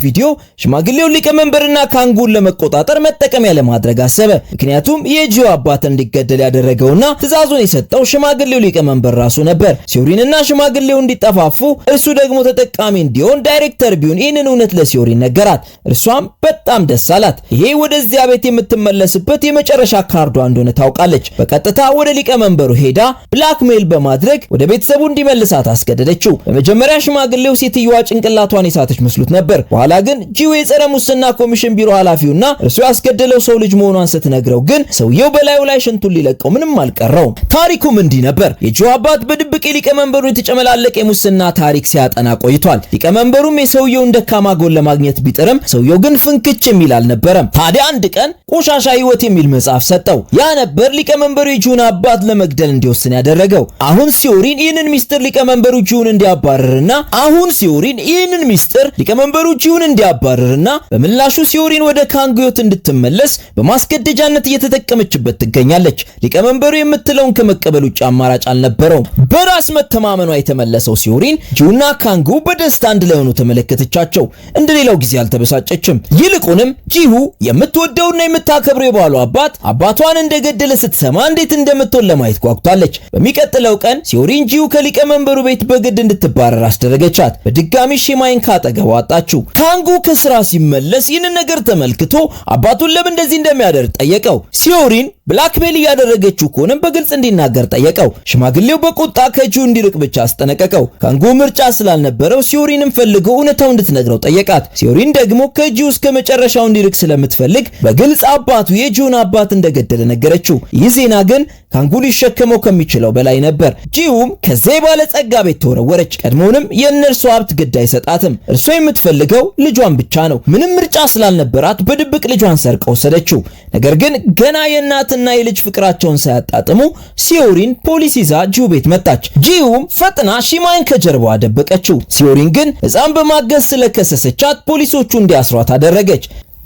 ቪዲዮ ሽማግሌውን ሊቀመንበርና ካንጉን ለመቆጣጠር መጠቀሚያ ለማድረግ አሰበ። ምክንያቱም የጂሁ አባት እንዲገደል ያደረገውና ትዕዛዙን የሰጠው ሽማግሌው ሊቀመንበር ራሱ ነበር። ሲዮሪንና ሽማግሌው እንዲጠፋፉ እርሱ ደግሞ ተጠቃሚ እንዲሆን ዳይሬክተር ቢዩን ይህንን እውነት ለሲዮሪን ነገራት። እርሷም በጣም ደስ አላት። ይሄ ወደዚያ ቤት የምትመለስበት የመጨረሻ ካርዷ እንደሆነ ታውቃለች። በቀጥታ ወደ ሊቀመንበሩ ሄዳ blackmail በማድረግ ወደ ቤተሰቡ እንዲመልሳት አስገደደችው። በመጀመሪያ ሽማግሌው ሴትየዋ ጭንቅላቷን የሳተች መስሎት ነበር። በኋላ ግን ጂው የጸረ ሙስና ኮሚሽን ቢሮ ኃላፊውና እርሱ ያስገደለው ሰው ልጅ መሆኗን ስትነግረው ግን ሰውየው በላዩ ላይ ሽንቱን ሊለቀው ምንም አልቀረውም። ታሪኩም እንዲህ ነበር። የጂው አባት በድብቅ የሊቀመንበሩ የተጨመላለቀ የሙስና ታሪክ ሲያጠና ቆይቷል። ሊቀመንበሩም የሰውየውን ደካማ ጎን ለማግኘት ቢጥርም ሰውየው ግን ፍንክች የሚል አልነበረም። ታዲያ አንድ ቀን ቆሻሻ ሕይወት የሚል መጽሐፍ ሰጠው። ያ ነበር ሊቀመንበሩ የጂውን አባት ለመግደል እንዲወስን ያደረገው። አሁን ሲዮሪን ይህንን ሚስጥር ሊቀመንበሩ ጂውን እንዲያባርርና አሁን ሲዮሪን ይህንን ሚስጥር ሊቀመንበሩ ጂውን እንዲያባርርና በምላሹ ሲዮሪን ወደ ካንጉ ሕይወት እንድትመለስ በማስገደጃነት እየተጠቀመችበት ትገኛለች። ሊቀመንበሩ የምትለውን ከመቀበል ውጭ አማራጭ አልነበረውም። በራስ መተማመኗ የተመለሰው ሲዮሪን ጂውና ካንጉ በደስታ አንድ ላይ ሆነው ተመለከተቻቸው። እንደሌላው ጊዜ አልተበሳጨችም። ይልቁንም ጂሁ የምትወደውና የምታከብረው የባሏ አባት አባቷን እንደገደለ ስትሰማ እንዴት እንደምትሆን ለማየት ጓጉታለች። በሚቀጥለው ቀን ሲዮሪን ጂሁ ከሊቀመንበሩ ቤት በግድ እንድትባረር አስደረገቻት። በድጋሚ ሺማይን ካጠገቧ አጣችው። ካንጉ ከስራ ሲመለስ ይህንን ነገር ተመልክቶ አባቱን ለምን እንደዚህ እንደሚያደርግ ጠየቀው። ሲዮሪን blackmail እያደረገችው ከሆነም በግልጽ እንዲናገር ጠየቀው። ሽማግሌው በቁጣ ከጂሁ እንዲርቅ ብቻ አስጠነቀቀው። ካንጉ ምርጫ ስላልነበረው ሲዮሪንም ፈልጎ እውነታው እንድትነግረው ጠየቃት። ሲዮሪን ደግሞ ከጂሁ እስከ መጨረሻው እንዲርቅ ስለምትፈልግ በግልጽ አባቱ የጂሁን አባት እንደገደለ ነገረችው። ይህ ዜና ግን ካንጉ ሊሸከመው ከሚችለው በላይ ነበር። ጂሁም ከዚያ ባለጸጋ ቤት ተወረወረች። ቀድሞውንም የእነርሱ ሀብት ግድ አይሰጣትም። እርሷ የምትፈልገው ልጇን ብቻ ነው። ምንም ምርጫ ስላልነበራት በድብቅ ልጇን ሰርቀ ወሰደችው። ነገር ግን ገና የእናትና የልጅ ፍቅራቸውን ሳያጣጥሙ ሲዮሪን ፖሊስ ይዛ ጂሁ ቤት መጣች። ጂሁም ፈጥና ሺማይን ከጀርባዋ ደበቀችው። ሲዮሪን ግን ሕፃን በማገዝ ስለከሰሰቻት ፖሊሶቹ እንዲያስሯት አደረገች።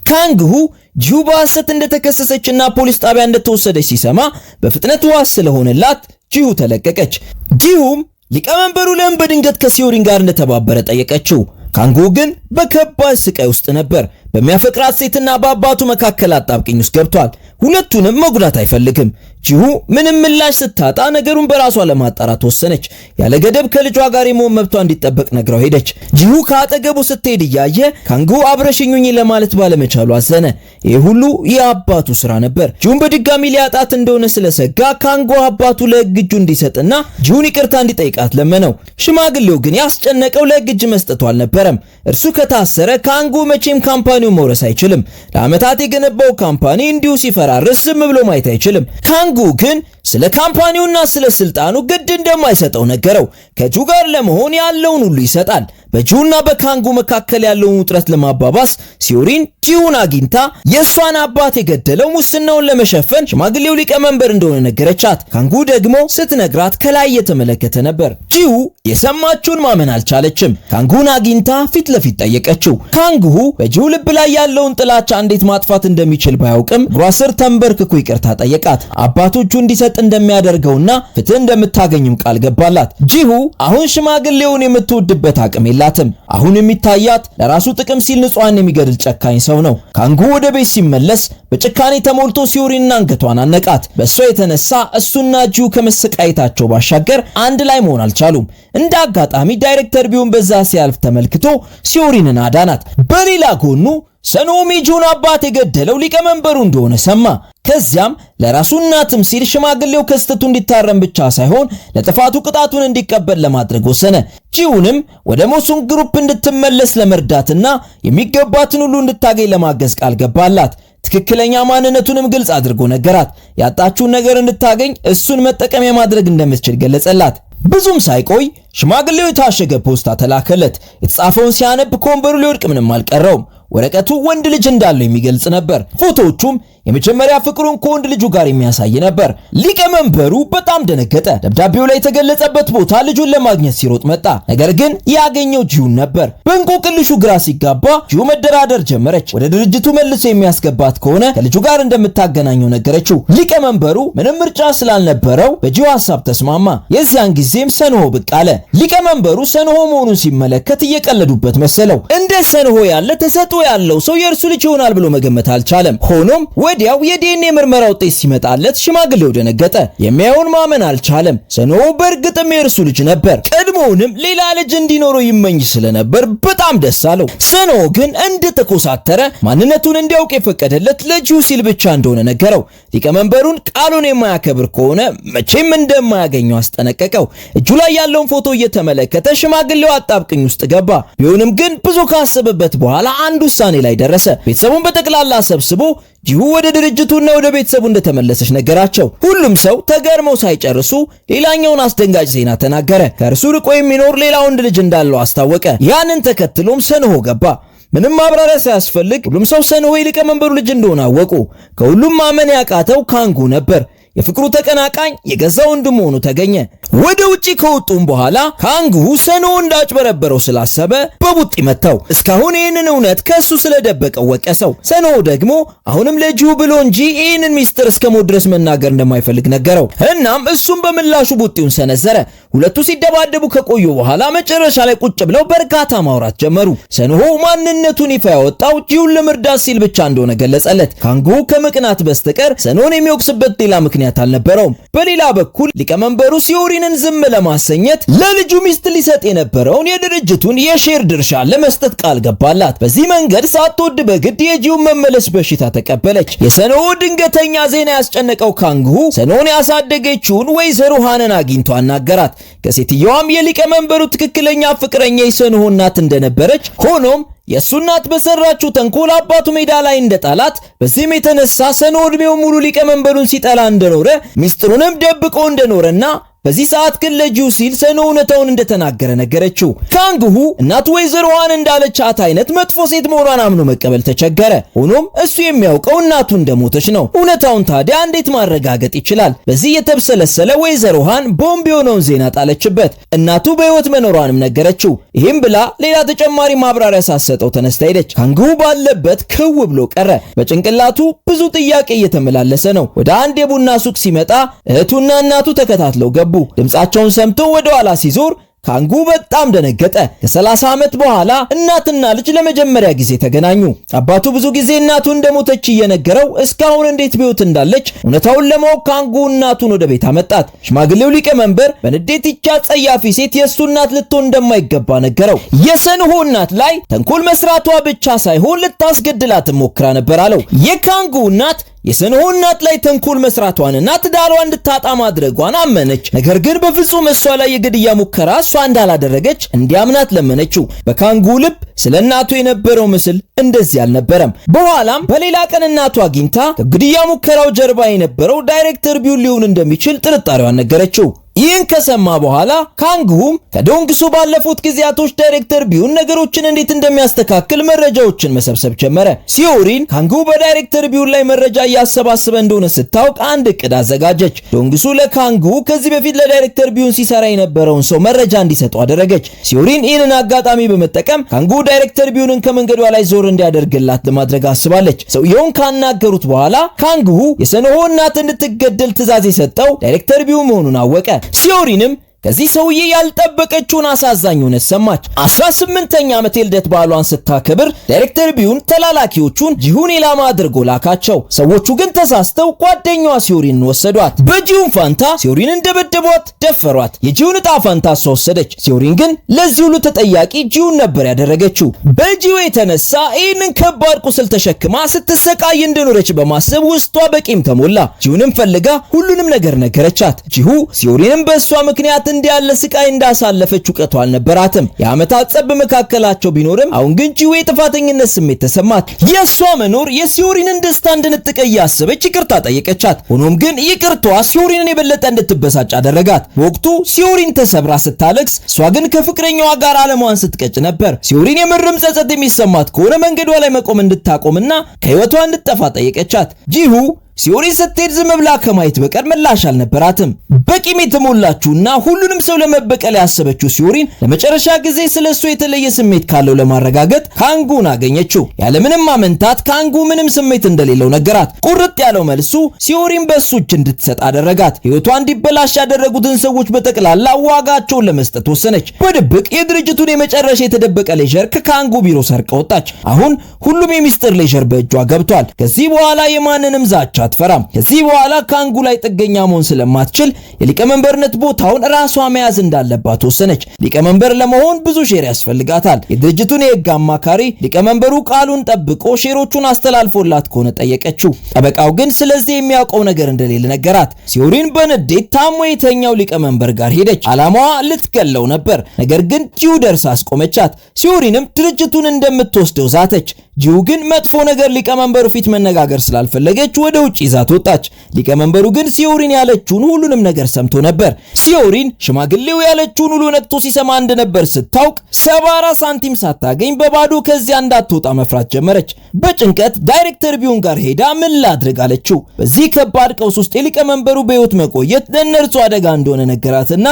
ካንግሁ ጂሁ በሐሰት እንደተከሰሰችና ፖሊስ ጣቢያ እንደተወሰደች ሲሰማ በፍጥነት ዋስ ስለሆነላት ጂሁ ተለቀቀች። ጂሁም ሊቀመንበሩ ለምን በድንገት ከሲዮሪን ጋር እንደተባበረ ጠየቀችው። ካንጉ ግን በከባድ ስቃይ ውስጥ ነበር። በሚያፈቅራት ሴትና በአባቱ መካከል አጣብቂኝ ውስጥ ገብቷል። ሁለቱንም መጉዳት አይፈልግም። ጂሁ ምንም ምላሽ ስታጣ ነገሩን በራሷ ለማጣራት ወሰነች። ያለ ገደብ ከልጇ ጋር የመሆን መብቷ እንዲጠበቅ ነግራው ሄደች። ጂሁ ከአጠገቡ ስትሄድ እያየ ካንጉ አብረሽኝ ሁኚ ለማለት ባለመቻሉ አዘነ። ይህ ሁሉ የአባቱ ስራ ነበር። ጂሁን በድጋሚ ሊያጣት እንደሆነ ስለሰጋ ካንጉ አባቱ ለሕግ እጁ እንዲሰጥና ጂሁን ይቅርታ እንዲጠይቃት ለመነው። ሽማግሌው ግን ያስጨነቀው ለሕግ እጅ መስጠቱ አልነበረም። እርሱ ከታሰረ ካንጉ መቼም company ውን መውረስ አይችልም። ለዓመታት የገነባው company እንዲሁ ሲፈራርስ ዝም ብሎ ማየት አይችልም። ካንጉ ግን ስለ company ውና ስለ ስልጣኑ ግድ እንደማይሰጠው ነገረው። ከጁ ጋር ለመሆን ያለውን ሁሉ ይሰጣል። በጁና በካንጉ መካከል ያለውን ውጥረት ለማባባስ ሲዮሪን ጂሁን አግኝታ የእሷን አባት የገደለው ሙስናውን ለመሸፈን ሽማግሌው ሊቀመንበር እንደሆነ ነገረቻት። ካንጉ ደግሞ ስትነግራት ከላይ እየተመለከተ ነበር። ጂሁ የሰማችውን ማመን አልቻለችም። ካንጉን አግኝታ ፊት ለፊት ጠየቀችው። ካንጉ በጂሁ ልብ ላይ ያለውን ጥላቻ እንዴት ማጥፋት እንደሚችል ባያውቅም እግሯ ስር ተንበርክኮ ይቅርታ ጠየቃት። አባቱ እጁ እንዲሰጥ እንደሚያደርገውና ፍትህ እንደምታገኝም ቃል ገባላት። ጂሁ አሁን ሽማግሌውን የምትወድበት አቅም የላትም። አሁን የሚታያት ለራሱ ጥቅም ሲል ንጹሃን የሚገድል ጨካኝ ሰው ነው። ካንጉ ወደ ቤት ሲመለስ በጭካኔ ተሞልቶ ሲዮሪንና አንገቷን አነቃት። በእሷ የተነሳ እሱና ጂሁ ከመሰቃየታቸው ባሻገር አንድ ላይ መሆን አልቻሉም። እንደ አጋጣሚ ዳይሬክተር ቢሆን በዛ ሲያልፍ ተመልክቶ ሲዮሪንን አዳናት። በሌላ ጎኑ ሰኖም የጂሁን አባት የገደለው ሊቀመንበሩ እንደሆነ ሰማ። ከዚያም ለራሱ እናትም ሲል ሽማግሌው ከስተቱ እንዲታረም ብቻ ሳይሆን ለጥፋቱ ቅጣቱን እንዲቀበል ለማድረግ ወሰነ። ጂሁንም ወደ ሞሱን ግሩፕ እንድትመለስ ለመርዳትና የሚገባትን ሁሉ እንድታገኝ ለማገዝ ቃል ገባላት። ትክክለኛ ማንነቱንም ግልጽ አድርጎ ነገራት። ያጣችውን ነገር እንድታገኝ እሱን መጠቀሚያ ማድረግ እንደምትችል ገለጸላት። ብዙም ሳይቆይ ሽማግሌው የታሸገ ፖስታ ተላከለት። የተጻፈውን ሲያነብ ከወንበሩ ሊወድቅ ምንም አልቀረውም። ወረቀቱ ወንድ ልጅ እንዳለው የሚገልጽ ነበር። ፎቶዎቹም የመጀመሪያ ፍቅሩን ከወንድ ልጁ ጋር የሚያሳይ ነበር። ሊቀመንበሩ በጣም ደነገጠ። ደብዳቤው ላይ የተገለጸበት ቦታ ልጁን ለማግኘት ሲሮጥ መጣ። ነገር ግን ያገኘው ጂሁን ነበር። በእንቆቅልሹ ግራ ሲጋባ ጂሁ መደራደር ጀመረች። ወደ ድርጅቱ መልሶ የሚያስገባት ከሆነ ከልጁ ጋር እንደምታገናኘው ነገረችው። ሊቀመንበሩ ምንም ምርጫ ስላልነበረው በጂሁ ሐሳብ ተስማማ። የዚያን ጊዜም ሰንሆ ብቅ አለ። ሊቀመንበሩ ሰንሆ መሆኑን ሲመለከት እየቀለዱበት መሰለው። እንደ ሰንሆ ያለ ተሰጥኦ ያለው ሰው የእርሱ ልጅ ይሆናል ብሎ መገመት አልቻለም። ሆኖም ወዲያው የዲኤንኤ ምርመራ ውጤት ሲመጣለት ሽማግሌው ደነገጠ። የሚያየውን ማመን አልቻለም። ሰንሆ በእርግጥም የእርሱ ልጅ ነበር። ቀድሞውንም ሌላ ልጅ እንዲኖረው ይመኝ ስለነበር በጣም ደስ አለው። ሰንሆ ግን እንደተኮሳተረ ማንነቱን እንዲያውቅ የፈቀደለት ለጂሁ ሲል ብቻ እንደሆነ ነገረው። ሊቀመንበሩን ቃሉን የማያከብር ከሆነ መቼም እንደማያገኘው አስጠነቀቀው። እጁ ላይ ያለውን ፎቶ እየተመለከተ ሽማግሌው አጣብቅኝ ውስጥ ገባ። ቢሆንም ግን ብዙ ካሰበበት በኋላ አንድ ውሳኔ ላይ ደረሰ። ቤተሰቡን በጠቅላላ ሰብስቦ ጂሁ ወደ ድርጅቱና ወደ ቤተሰቡ እንደተመለሰች ነገራቸው። ሁሉም ሰው ተገርመው ሳይጨርሱ ሌላኛውን አስደንጋጭ ዜና ተናገረ። ከእርሱ ርቆ የሚኖር ሌላ ወንድ ልጅ እንዳለው አስታወቀ። ያንን ተከትሎም ሰንሆ ገባ። ምንም ማብራሪያ ሳያስፈልግ ሁሉም ሰው ሰንሆ የሊቀመንበሩ ልጅ እንደሆነ አወቁ። ከሁሉም ማመን ያቃተው ካንጉ ነበር። የፍቅሩ ተቀናቃኝ የገዛ ወንድሙ ሆኖ ተገኘ። ወደ ውጪ ከወጡም በኋላ ካንጉ ሰንሆ እንዳጭበረበረው ስላሰበ በቡጢ መታው። እስካሁን ይህንን እውነት ከሱ ስለደበቀው ወቀሰው። ሰንሆ ደግሞ አሁንም ለጂሁ ብሎ እንጂ ይህንን ሚስጥር እስከ ሞት ድረስ መናገር እንደማይፈልግ ነገረው። እናም እሱም በምላሹ ቡጢውን ሰነዘረ። ሁለቱ ሲደባደቡ ከቆዩ በኋላ መጨረሻ ላይ ቁጭ ብለው በእርጋታ ማውራት ጀመሩ። ሰንሆ ማንነቱን ይፋ ያወጣው ጂሁን ለመርዳት ሲል ብቻ እንደሆነ ገለጸለት። ካንጉ ከመቅናት በስተቀር ሰንሆን የሚወቅስበት ሌላ ምክንያት አልነበረውም። በሌላ በኩል ሊቀመንበሩ ሲዮሪንን ዝም ለማሰኘት ለልጁ ሚስት ሊሰጥ የነበረውን የድርጅቱን የ share ድርሻ ለመስጠት ቃል ገባላት። በዚህ መንገድ ሳትወድ በግድ የጂሁን መመለስ በሽታ ተቀበለች። የሰንሆ ድንገተኛ ዜና ያስጨነቀው ካንጉ ሰንሆን ያሳደገችውን ወይዘሮ ሃንን አግኝቶ አናገራት። ከሴትየዋም የሊቀመንበሩ ትክክለኛ ፍቅረኛ የሰንሆ እናት እንደነበረች፣ ሆኖም የእሱ እናት በሰራችው ተንኮል አባቱ ሜዳ ላይ እንደጣላት፣ በዚህም የተነሳ ሰንሆ ዕድሜው ሙሉ ሊቀመንበሩን ሲጠላ እንደኖረ ሚስጥሩንም ደብቆ እንደኖረና በዚህ ሰዓት ግን ለጂሁ ሲል ሰንሆ እውነታውን እንደተናገረ ነገረችው። ካንግሁ እናቱ ወይዘሮ ሃን እንዳለቻት አይነት መጥፎ ሴት መሆኗን አምኖ መቀበል ተቸገረ። ሆኖም እሱ የሚያውቀው እናቱ እንደሞተች ነው። እውነታውን ታዲያ እንዴት ማረጋገጥ ይችላል? በዚህ የተብሰለሰለ ወይዘሮ ሃን ቦምብ የሆነውን ዜና ጣለችበት። እናቱ በሕይወት መኖሯንም ነገረችው። ይህም ብላ ሌላ ተጨማሪ ማብራሪያ ሳትሰጠው ተነስታ ሄደች። ካንግሁ ባለበት ክው ብሎ ቀረ። በጭንቅላቱ ብዙ ጥያቄ እየተመላለሰ ነው። ወደ አንድ የቡና ሱቅ ሲመጣ እህቱና እናቱ ተከታትለው ገቡ። ድምፃቸውን ሰምቶ ወደ ኋላ ሲዞር ካንጉ በጣም ደነገጠ። ከ30 ዓመት በኋላ እናትና ልጅ ለመጀመሪያ ጊዜ ተገናኙ። አባቱ ብዙ ጊዜ እናቱ እንደሞተች እየነገረው እስካሁን እንዴት በሕይወት እንዳለች እውነታውን ለማወቅ ካንጉ እናቱን ወደ ቤት አመጣት። ሽማግሌው ሊቀመንበር በንዴት ይቻ ጸያፊ ሴት የእሱ እናት ልትሆን እንደማይገባ ነገረው። የሰንሆ እናት ላይ ተንኮል መስራቷ ብቻ ሳይሆን ልታስገድላት ሞክራ ነበር አለው። የካንጉ እናት የሰንሆ እናት ላይ ተንኮል መስራቷንና ትዳሯ እንድታጣ ማድረጓን አመነች። ነገር ግን በፍጹም እሷ ላይ የግድያ ሙከራ እሷ እንዳላደረገች እንዲያምናት ለመነችው። በካንጉ ልብ ስለ እናቱ የነበረው ምስል እንደዚህ አልነበረም። በኋላም በሌላ ቀን እናቱ አግኝታ ከግድያ ሙከራው ጀርባ የነበረው ዳይሬክተር ቢዩን ሊሆን እንደሚችል ጥርጣሬዋን ነገረችው። ይህን ከሰማ በኋላ ካንግሁም ከዶንግሱ ባለፉት ጊዜያቶች ዳይሬክተር ቢዩን ነገሮችን እንዴት እንደሚያስተካክል መረጃዎችን መሰብሰብ ጀመረ። ሲዮሪን ካንግሁ በዳይሬክተር ቢዩን ላይ መረጃ እያሰባሰበ እንደሆነ ስታውቅ አንድ እቅድ አዘጋጀች። ዶንግሱ ለካንግሁ ከዚህ በፊት ለዳይሬክተር ቢዩን ሲሰራ የነበረውን ሰው መረጃ እንዲሰጠው አደረገች። ሲዮሪን ይህንን አጋጣሚ በመጠቀም ካንግሁ ዳይሬክተር ቢዩንን ከመንገዷ ላይ ዞር እንዲያደርግላት ለማድረግ አስባለች። ሰውየውን ካናገሩት በኋላ ካንግሁ የሰንሆ እናት እንድትገደል ትዕዛዝ የሰጠው ዳይሬክተር ቢዩን መሆኑን አወቀ። ሲዮሪንም ከዚህ ሰውዬ ያልጠበቀችውን አሳዛኝ እውነት ሰማች። 18ኛ ዓመት የልደት በዓሏን ስታከብር ዳይሬክተር ቢዩን ተላላኪዎቹን ጂሁን ኢላማ አድርጎ ላካቸው። ሰዎቹ ግን ተሳስተው ጓደኛዋ ሲዮሪንን ወሰዷት። በጂሁን ፋንታ ሲዮሪንን ደበደቧት፣ ደፈሯት። የጂሁን ዕጣ ፋንታ እሷ ወሰደች። ሲዮሪን ግን ለዚህ ሁሉ ተጠያቂ ጂሁን ነበር ያደረገችው። በጂሁ የተነሳ ይህንን ከባድ ቁስል ተሸክማ ስትሰቃይ እንደኖረች በማሰብ ውስጧ በቂም ተሞላ። ጂሁንም ፈልጋ ሁሉንም ነገር ነገረቻት። ጂሁ ሲዮሪንም በእሷ ምክንያት እንዲያለ ስቃይ እንዳሳለፈች እውቀቱ አልነበራትም። የዓመታት ጸብ በመካከላቸው ቢኖርም አሁን ግን ጂሁ የጥፋተኝነት ስሜት ተሰማት። የእሷ መኖር የሲዮሪንን ደስታ እንድንጥቀ እያሰበች ይቅርታ ጠየቀቻት። ሆኖም ግን ይቅርታዋ ሲዮሪንን የበለጠ እንድትበሳጭ አደረጋት። በወቅቱ ሲዮሪን ተሰብራ ስታለቅስ፣ እሷ ግን ከፍቅረኛዋ ጋር ዓለሟን ስትቀጭ ነበር። ሲዮሪን የምርም ጸጸት የሚሰማት ከሆነ መንገዷ ላይ መቆም እንድታቆምና ከህይወቷ እንድትጠፋ ጠየቀቻት። ጂሁ ሲዮሪን ስትሄድ ዝም ብላ ከማየት በቀር ምላሽ አልነበራትም። በቂም የተሞላችውና ሁሉንም ሰው ለመበቀል ያሰበችው ሲዮሪን ለመጨረሻ ጊዜ ስለሱ የተለየ ስሜት ካለው ለማረጋገጥ ካንጉን አገኘችው። ያለምንም ማመንታት ካንጉ ምንም ስሜት እንደሌለው ነገራት። ቁርጥ ያለው መልሱ ሲዮሪን በሱ እጅ እንድትሰጥ አደረጋት። ህይወቷ እንዲበላሽ ያደረጉትን ሰዎች በጠቅላላ ዋጋቸውን ለመስጠት ወሰነች። በድብቅ የድርጅቱን የመጨረሻ የተደበቀ ledger ከካንጉ ቢሮ ሰርቃ ወጣች። አሁን ሁሉም የሚስጥር ledger በእጇ ገብቷል። ከዚህ በኋላ የማንንም ዛቻ አትፈራም። ከዚህ በኋላ ካንጉ ላይ ጥገኛ መሆን ስለማትችል የሊቀመንበርነት ቦታውን ራሷ መያዝ እንዳለባት ወሰነች። ሊቀመንበር ለመሆን ብዙ share ያስፈልጋታል። የድርጅቱን የህግ አማካሪ ሊቀመንበሩ ቃሉን ጠብቆ share ኦቹን አስተላልፎላት ከሆነ ጠየቀችው። ጠበቃው ግን ስለዚህ የሚያውቀው ነገር እንደሌለ ነገራት። ሲዮሪን በንዴት ታሞ የተኛው ሊቀመንበር ጋር ሄደች። ዓላማዋ ልትገለው ነበር። ነገር ግን ጂሁ ደርሳ አስቆመቻት። ሲዮሪንም ድርጅቱን እንደምትወስደው ዛተች። ጂሁ ግን መጥፎ ነገር ሊቀመንበሩ ፊት መነጋገር ስላልፈለገች ወደ ውጭ ይዛት ወጣች። ሊቀመንበሩ ግን ሲዮሪን ያለችውን ሁሉንም ነገር ሰምቶ ነበር። ሲዮሪን ሽማግሌው ያለችውን ሁሉ ነቅቶ ሲሰማ እንደነበር ስታውቅ 74 ሳንቲም ሳታገኝ በባዶ ከዚያ እንዳትወጣ መፍራት ጀመረች። በጭንቀት ዳይሬክተር ቢዩን ጋር ሄዳ ምን ላድርግ አለችው። በዚህ ከባድ ቀውስ ውስጥ የሊቀመንበሩ በሕይወት መቆየት ለእነርሱ አደጋ እንደሆነ ነገራትና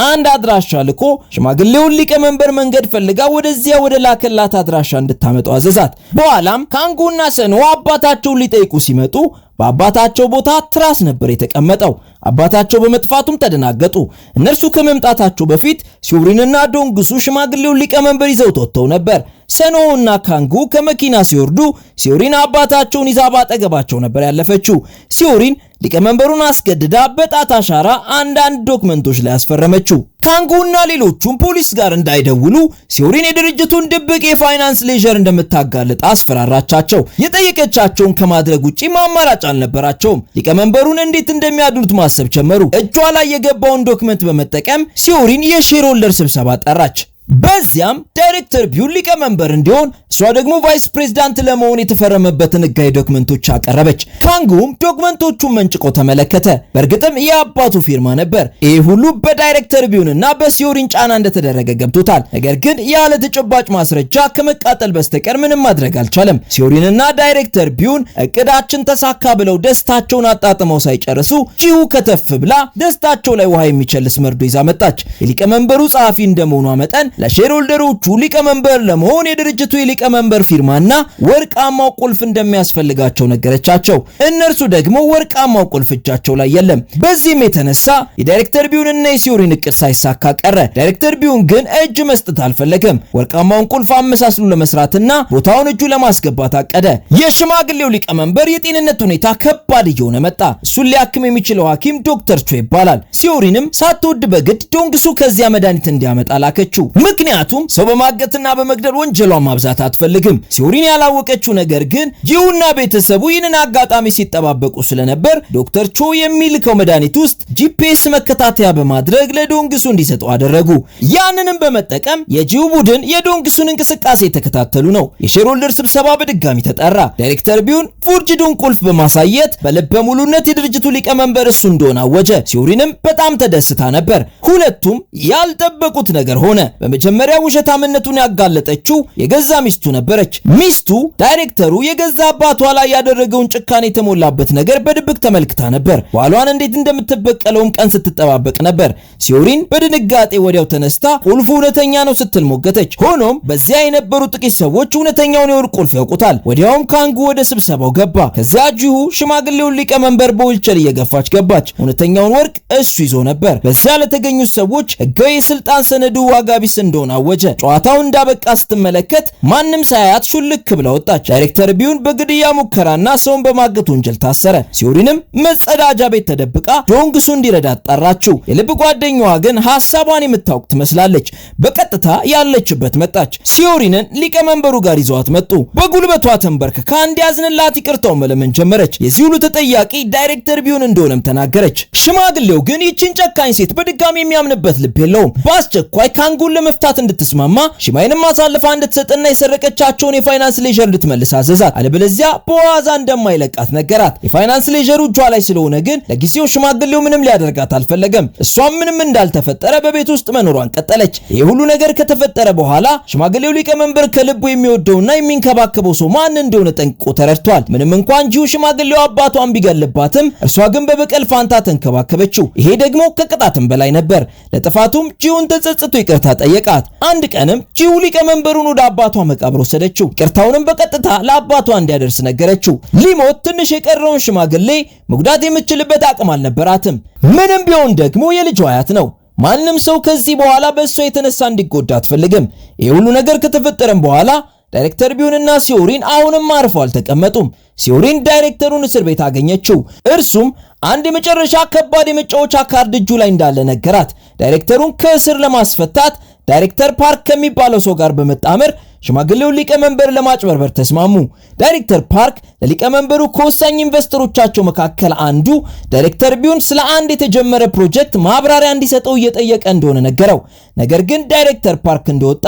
አንድ አድራሻ ልኮ ሽማግሌውን ሊቀመንበር መንገድ ፈልጋ ወደዚያ ወደ ላከላት አድራሻ እንድታመጣው አዘዛት። በኋላም ካንጉና ሰኖ አባታቸውን ሊጠይቁ ሲመጡ በአባታቸው ቦታ ትራስ ነበር የተቀመጠው። አባታቸው በመጥፋቱም ተደናገጡ። እነርሱ ከመምጣታቸው በፊት ሲዮሪንና ዶንግሱ ሽማግሌውን ሊቀመንበር ይዘው ወጥተው ነበር። ሰኖና ካንጉ ከመኪና ሲወርዱ ሲዮሪን አባታቸውን ይዛ ባጠገባቸው ነበር ያለፈችው። ሲዮሪን ሊቀመንበሩን አስገድዳ በጣት አሻራ አንዳንድ ዶክመንቶች ላይ አስፈረመችው። ካንጉና ሌሎቹም ፖሊስ ጋር እንዳይደውሉ ሲዮሪን የድርጅቱን ድብቅ የፋይናንስ ledger እንደምታጋልጥ አስፈራራቻቸው። የጠየቀቻቸውን ከማድረግ ውጪ አማራጭ አልነበራቸውም። ሊቀመንበሩን እንዴት እንደሚያድኑት ማሰብ ጀመሩ። እጇ ላይ የገባውን ዶክመንት በመጠቀም ሲዮሪን የ shareholder ስብሰባ ጠራች። በዚያም ዳይሬክተር ቢዩን ሊቀመንበር እንዲሆን እሷ ደግሞ vice president ለመሆን የተፈረመበትን ሕጋዊ ዶክመንቶች አቀረበች። ካንጉም ዶክመንቶቹን መንጭቆ ተመለከተ። በእርግጥም የአባቱ ፊርማ ነበር። ይህ ሁሉ በዳይሬክተር ቢዩንና በሲዮሪን ጫና እንደተደረገ ገብቶታል። ነገር ግን ያለ ተጨባጭ ማስረጃ ከመቃጠል በስተቀር ምንም ማድረግ አልቻለም። ሲዮሪንና ዳይሬክተር ቢዩን እቅዳችን ተሳካ ብለው ደስታቸውን አጣጥመው ሳይጨርሱ ጂሁ ከተፍ ብላ ደስታቸው ላይ ውሃ የሚቸልስ መርዶ ይዛ መጣች። የሊቀመንበሩ ጸሐፊ እንደመሆኗ መጠን ለ shareholder ኦቹ ሊቀመንበር ለመሆን የድርጅቱ የሊቀመንበር ፊርማና ወርቃማው ቁልፍ እንደሚያስፈልጋቸው ነገረቻቸው። እነርሱ ደግሞ ወርቃማው ቁልፍ እጃቸው ላይ የለም። በዚህም የተነሳ የዳይሬክተር ቢዩንና የሲዮሪን እቅድ ሳይሳካ ቀረ። ዳይሬክተር ቢዩን ግን እጅ መስጠት አልፈለገም። ወርቃማውን ቁልፍ አመሳስሎ ለመስራትና ቦታውን እጁ ለማስገባት አቀደ። የሽማግሌው ሊቀመንበር የጤንነት ሁኔታ ከባድ እየሆነ መጣ። እሱን ሊያክም የሚችለው ሐኪም ዶክተር ቾ ይባላል። ሲዮሪንም ሳትወድ በግድ ዶንግሱ ከዚያ መድኃኒት እንዲያመጣ ላከችው። ምክንያቱም ሰው በማገትና በመግደል ወንጀሏን ማብዛት አትፈልግም። ሲዮሪን ያላወቀችው ነገር ግን ጂውና ቤተሰቡ ይህንን አጋጣሚ ሲጠባበቁ ስለነበር ዶክተር ቾ የሚልከው መድኃኒት ውስጥ GPS መከታተያ በማድረግ ለዶንግሱ እንዲሰጠው አደረጉ። ያንንም በመጠቀም የጂው ቡድን የዶንግሱን እንቅስቃሴ የተከታተሉ ነው። የ shareholder ስብሰባ በድጋሚ ተጠራ። ዳይሬክተር ቢዩን forged ኡን ቁልፍ በማሳየት በልበ ሙሉነት የድርጅቱ ሊቀመንበር እሱ እንደሆነ አወጀ። ሲዮሪንም በጣም ተደስታ ነበር። ሁለቱም ያልጠበቁት ነገር ሆነ። በመጀመሪያ ውሸታምነቱን ያጋለጠችው የገዛ ሚስቱ ነበረች። ሚስቱ ዳይሬክተሩ የገዛ አባቷ ላይ ያደረገውን ጭካኔ የተሞላበት ነገር በድብቅ ተመልክታ ነበር። ባሏን እንዴት እንደምትበቀለውም ቀን ስትጠባበቅ ነበር። ሲዮሪን በድንጋጤ ወዲያው ተነስታ ቁልፉ እውነተኛ ነው ስትል ሞገተች። ሆኖም በዚያ የነበሩ ጥቂት ሰዎች እውነተኛውን የወርቅ ቁልፍ ያውቁታል። ወዲያውም ካንጉ ወደ ስብሰባው ገባ። ከዚያ ጂሁ ሽማግሌውን ሊቀመንበር በዊልቸር እየገፋች ገባች። እውነተኛውን ወርቅ እሱ ይዞ ነበር። በዚያ ለተገኙት ሰዎች ሕጋዊ የስልጣን ሰነዱ ዋጋ ቢስ እንደሆነ አወጀ። ጨዋታው እንዳበቃ ስትመለከት ማንም ሳያያት ሹልክ ብላ ወጣች። ዳይሬክተር ቢዩን በግድያ ሙከራና ሰውን በማገት ወንጀል ታሰረ። ሲዮሪንም መጸዳጃ ቤት ተደብቃ ዶንግሱ እንዲረዳት ጠራችው። የልብ ጓደኛዋ ግን ሐሳቧን የምታውቅ ትመስላለች። በቀጥታ ያለችበት መጣች። ሲዮሪንን ሊቀመንበሩ ጋር ይዘዋት መጡ። በጉልበቷ ተንበርክካ እንዲያዝንላት ይቅርታው መለመን ጀመረች። የዚህ ሁሉ ተጠያቂ ዳይሬክተር ቢዩን እንደሆነም ተናገረች። ሽማግሌው ግን ይችን ጨካኝ ሴት በድጋሚ የሚያምንበት ልብ የለውም። በአስቸኳይ ካንጉን ለመፍታት እንድትስማማ ሽማይንም አሳልፋ እንድትሰጥና የሰረቀቻቸውን የ finance ledger እንድትመልስ አዘዛት። አለበለዚያ በዋዛ እንደማይለቃት ነገራት። የ finance ledger ኡ እጇ ላይ ስለሆነ ግን ለጊዜው ሽማግሌው ምንም ሊያደርጋት አልፈለገም። እሷም ምንም እንዳልተፈጠረ በቤት ውስጥ መኖሯን ቀጠለች። ይህ ሁሉ ነገር ከተፈጠረ በኋላ ሽማግሌው ሊቀመንበር ከልቡ የሚወደውና የሚንከባከበው ሰው ማን እንደሆነ ጠንቅቆ ተረድቷል። ምንም እንኳን ጂው ሽማግሌው አባቷን ቢገልባትም እርሷ ግን በበቀል ፋንታ ተንከባከበችው። ይሄ ደግሞ ከቅጣትም በላይ ነበር። ለጥፋቱም ጂውን ተጸጽቶ ይቅርታ ጠየቃት። አንድ ቀንም ጂው ሊቀመንበሩን ወደ አባቷ መቃብር ወሰደችው። ይቅርታውንም በቀጥታ ለአባቷ እንዲያደርስ ነገረችው። ሊሞት ትንሽ የቀረውን ሽማግሌ መጉዳት የምትችልበት አቅም አልነበራትም። ምንም ቢሆን ደግሞ የልጇ አያት ነው። ማንም ሰው ከዚህ በኋላ በእሷ የተነሳ እንዲጎዳ አትፈልግም። ይህ ሁሉ ነገር ከተፈጠረም በኋላ ዳይሬክተር ቢዩንና ሲዮሪን አሁንም አርፈው አልተቀመጡም። ሲዮሪን ዳይሬክተሩን እስር ቤት አገኘችው። እርሱም አንድ የመጨረሻ ከባድ የመጫወቻ ካርድ እጁ ላይ እንዳለ ነገራት። ዳይሬክተሩን ከእስር ለማስፈታት ዳይሬክተር ፓርክ ከሚባለው ሰው ጋር በመጣመር ሽማግሌውን ሊቀመንበር ለማጭበርበር ተስማሙ። ዳይሬክተር ፓርክ ለሊቀመንበሩ ከወሳኝ ኢንቨስተሮቻቸው መካከል አንዱ ዳይሬክተር ቢዩን ስለ አንድ የተጀመረ ፕሮጀክት ማብራሪያ እንዲሰጠው እየጠየቀ እንደሆነ ነገረው። ነገር ግን ዳይሬክተር ፓርክ እንደወጣ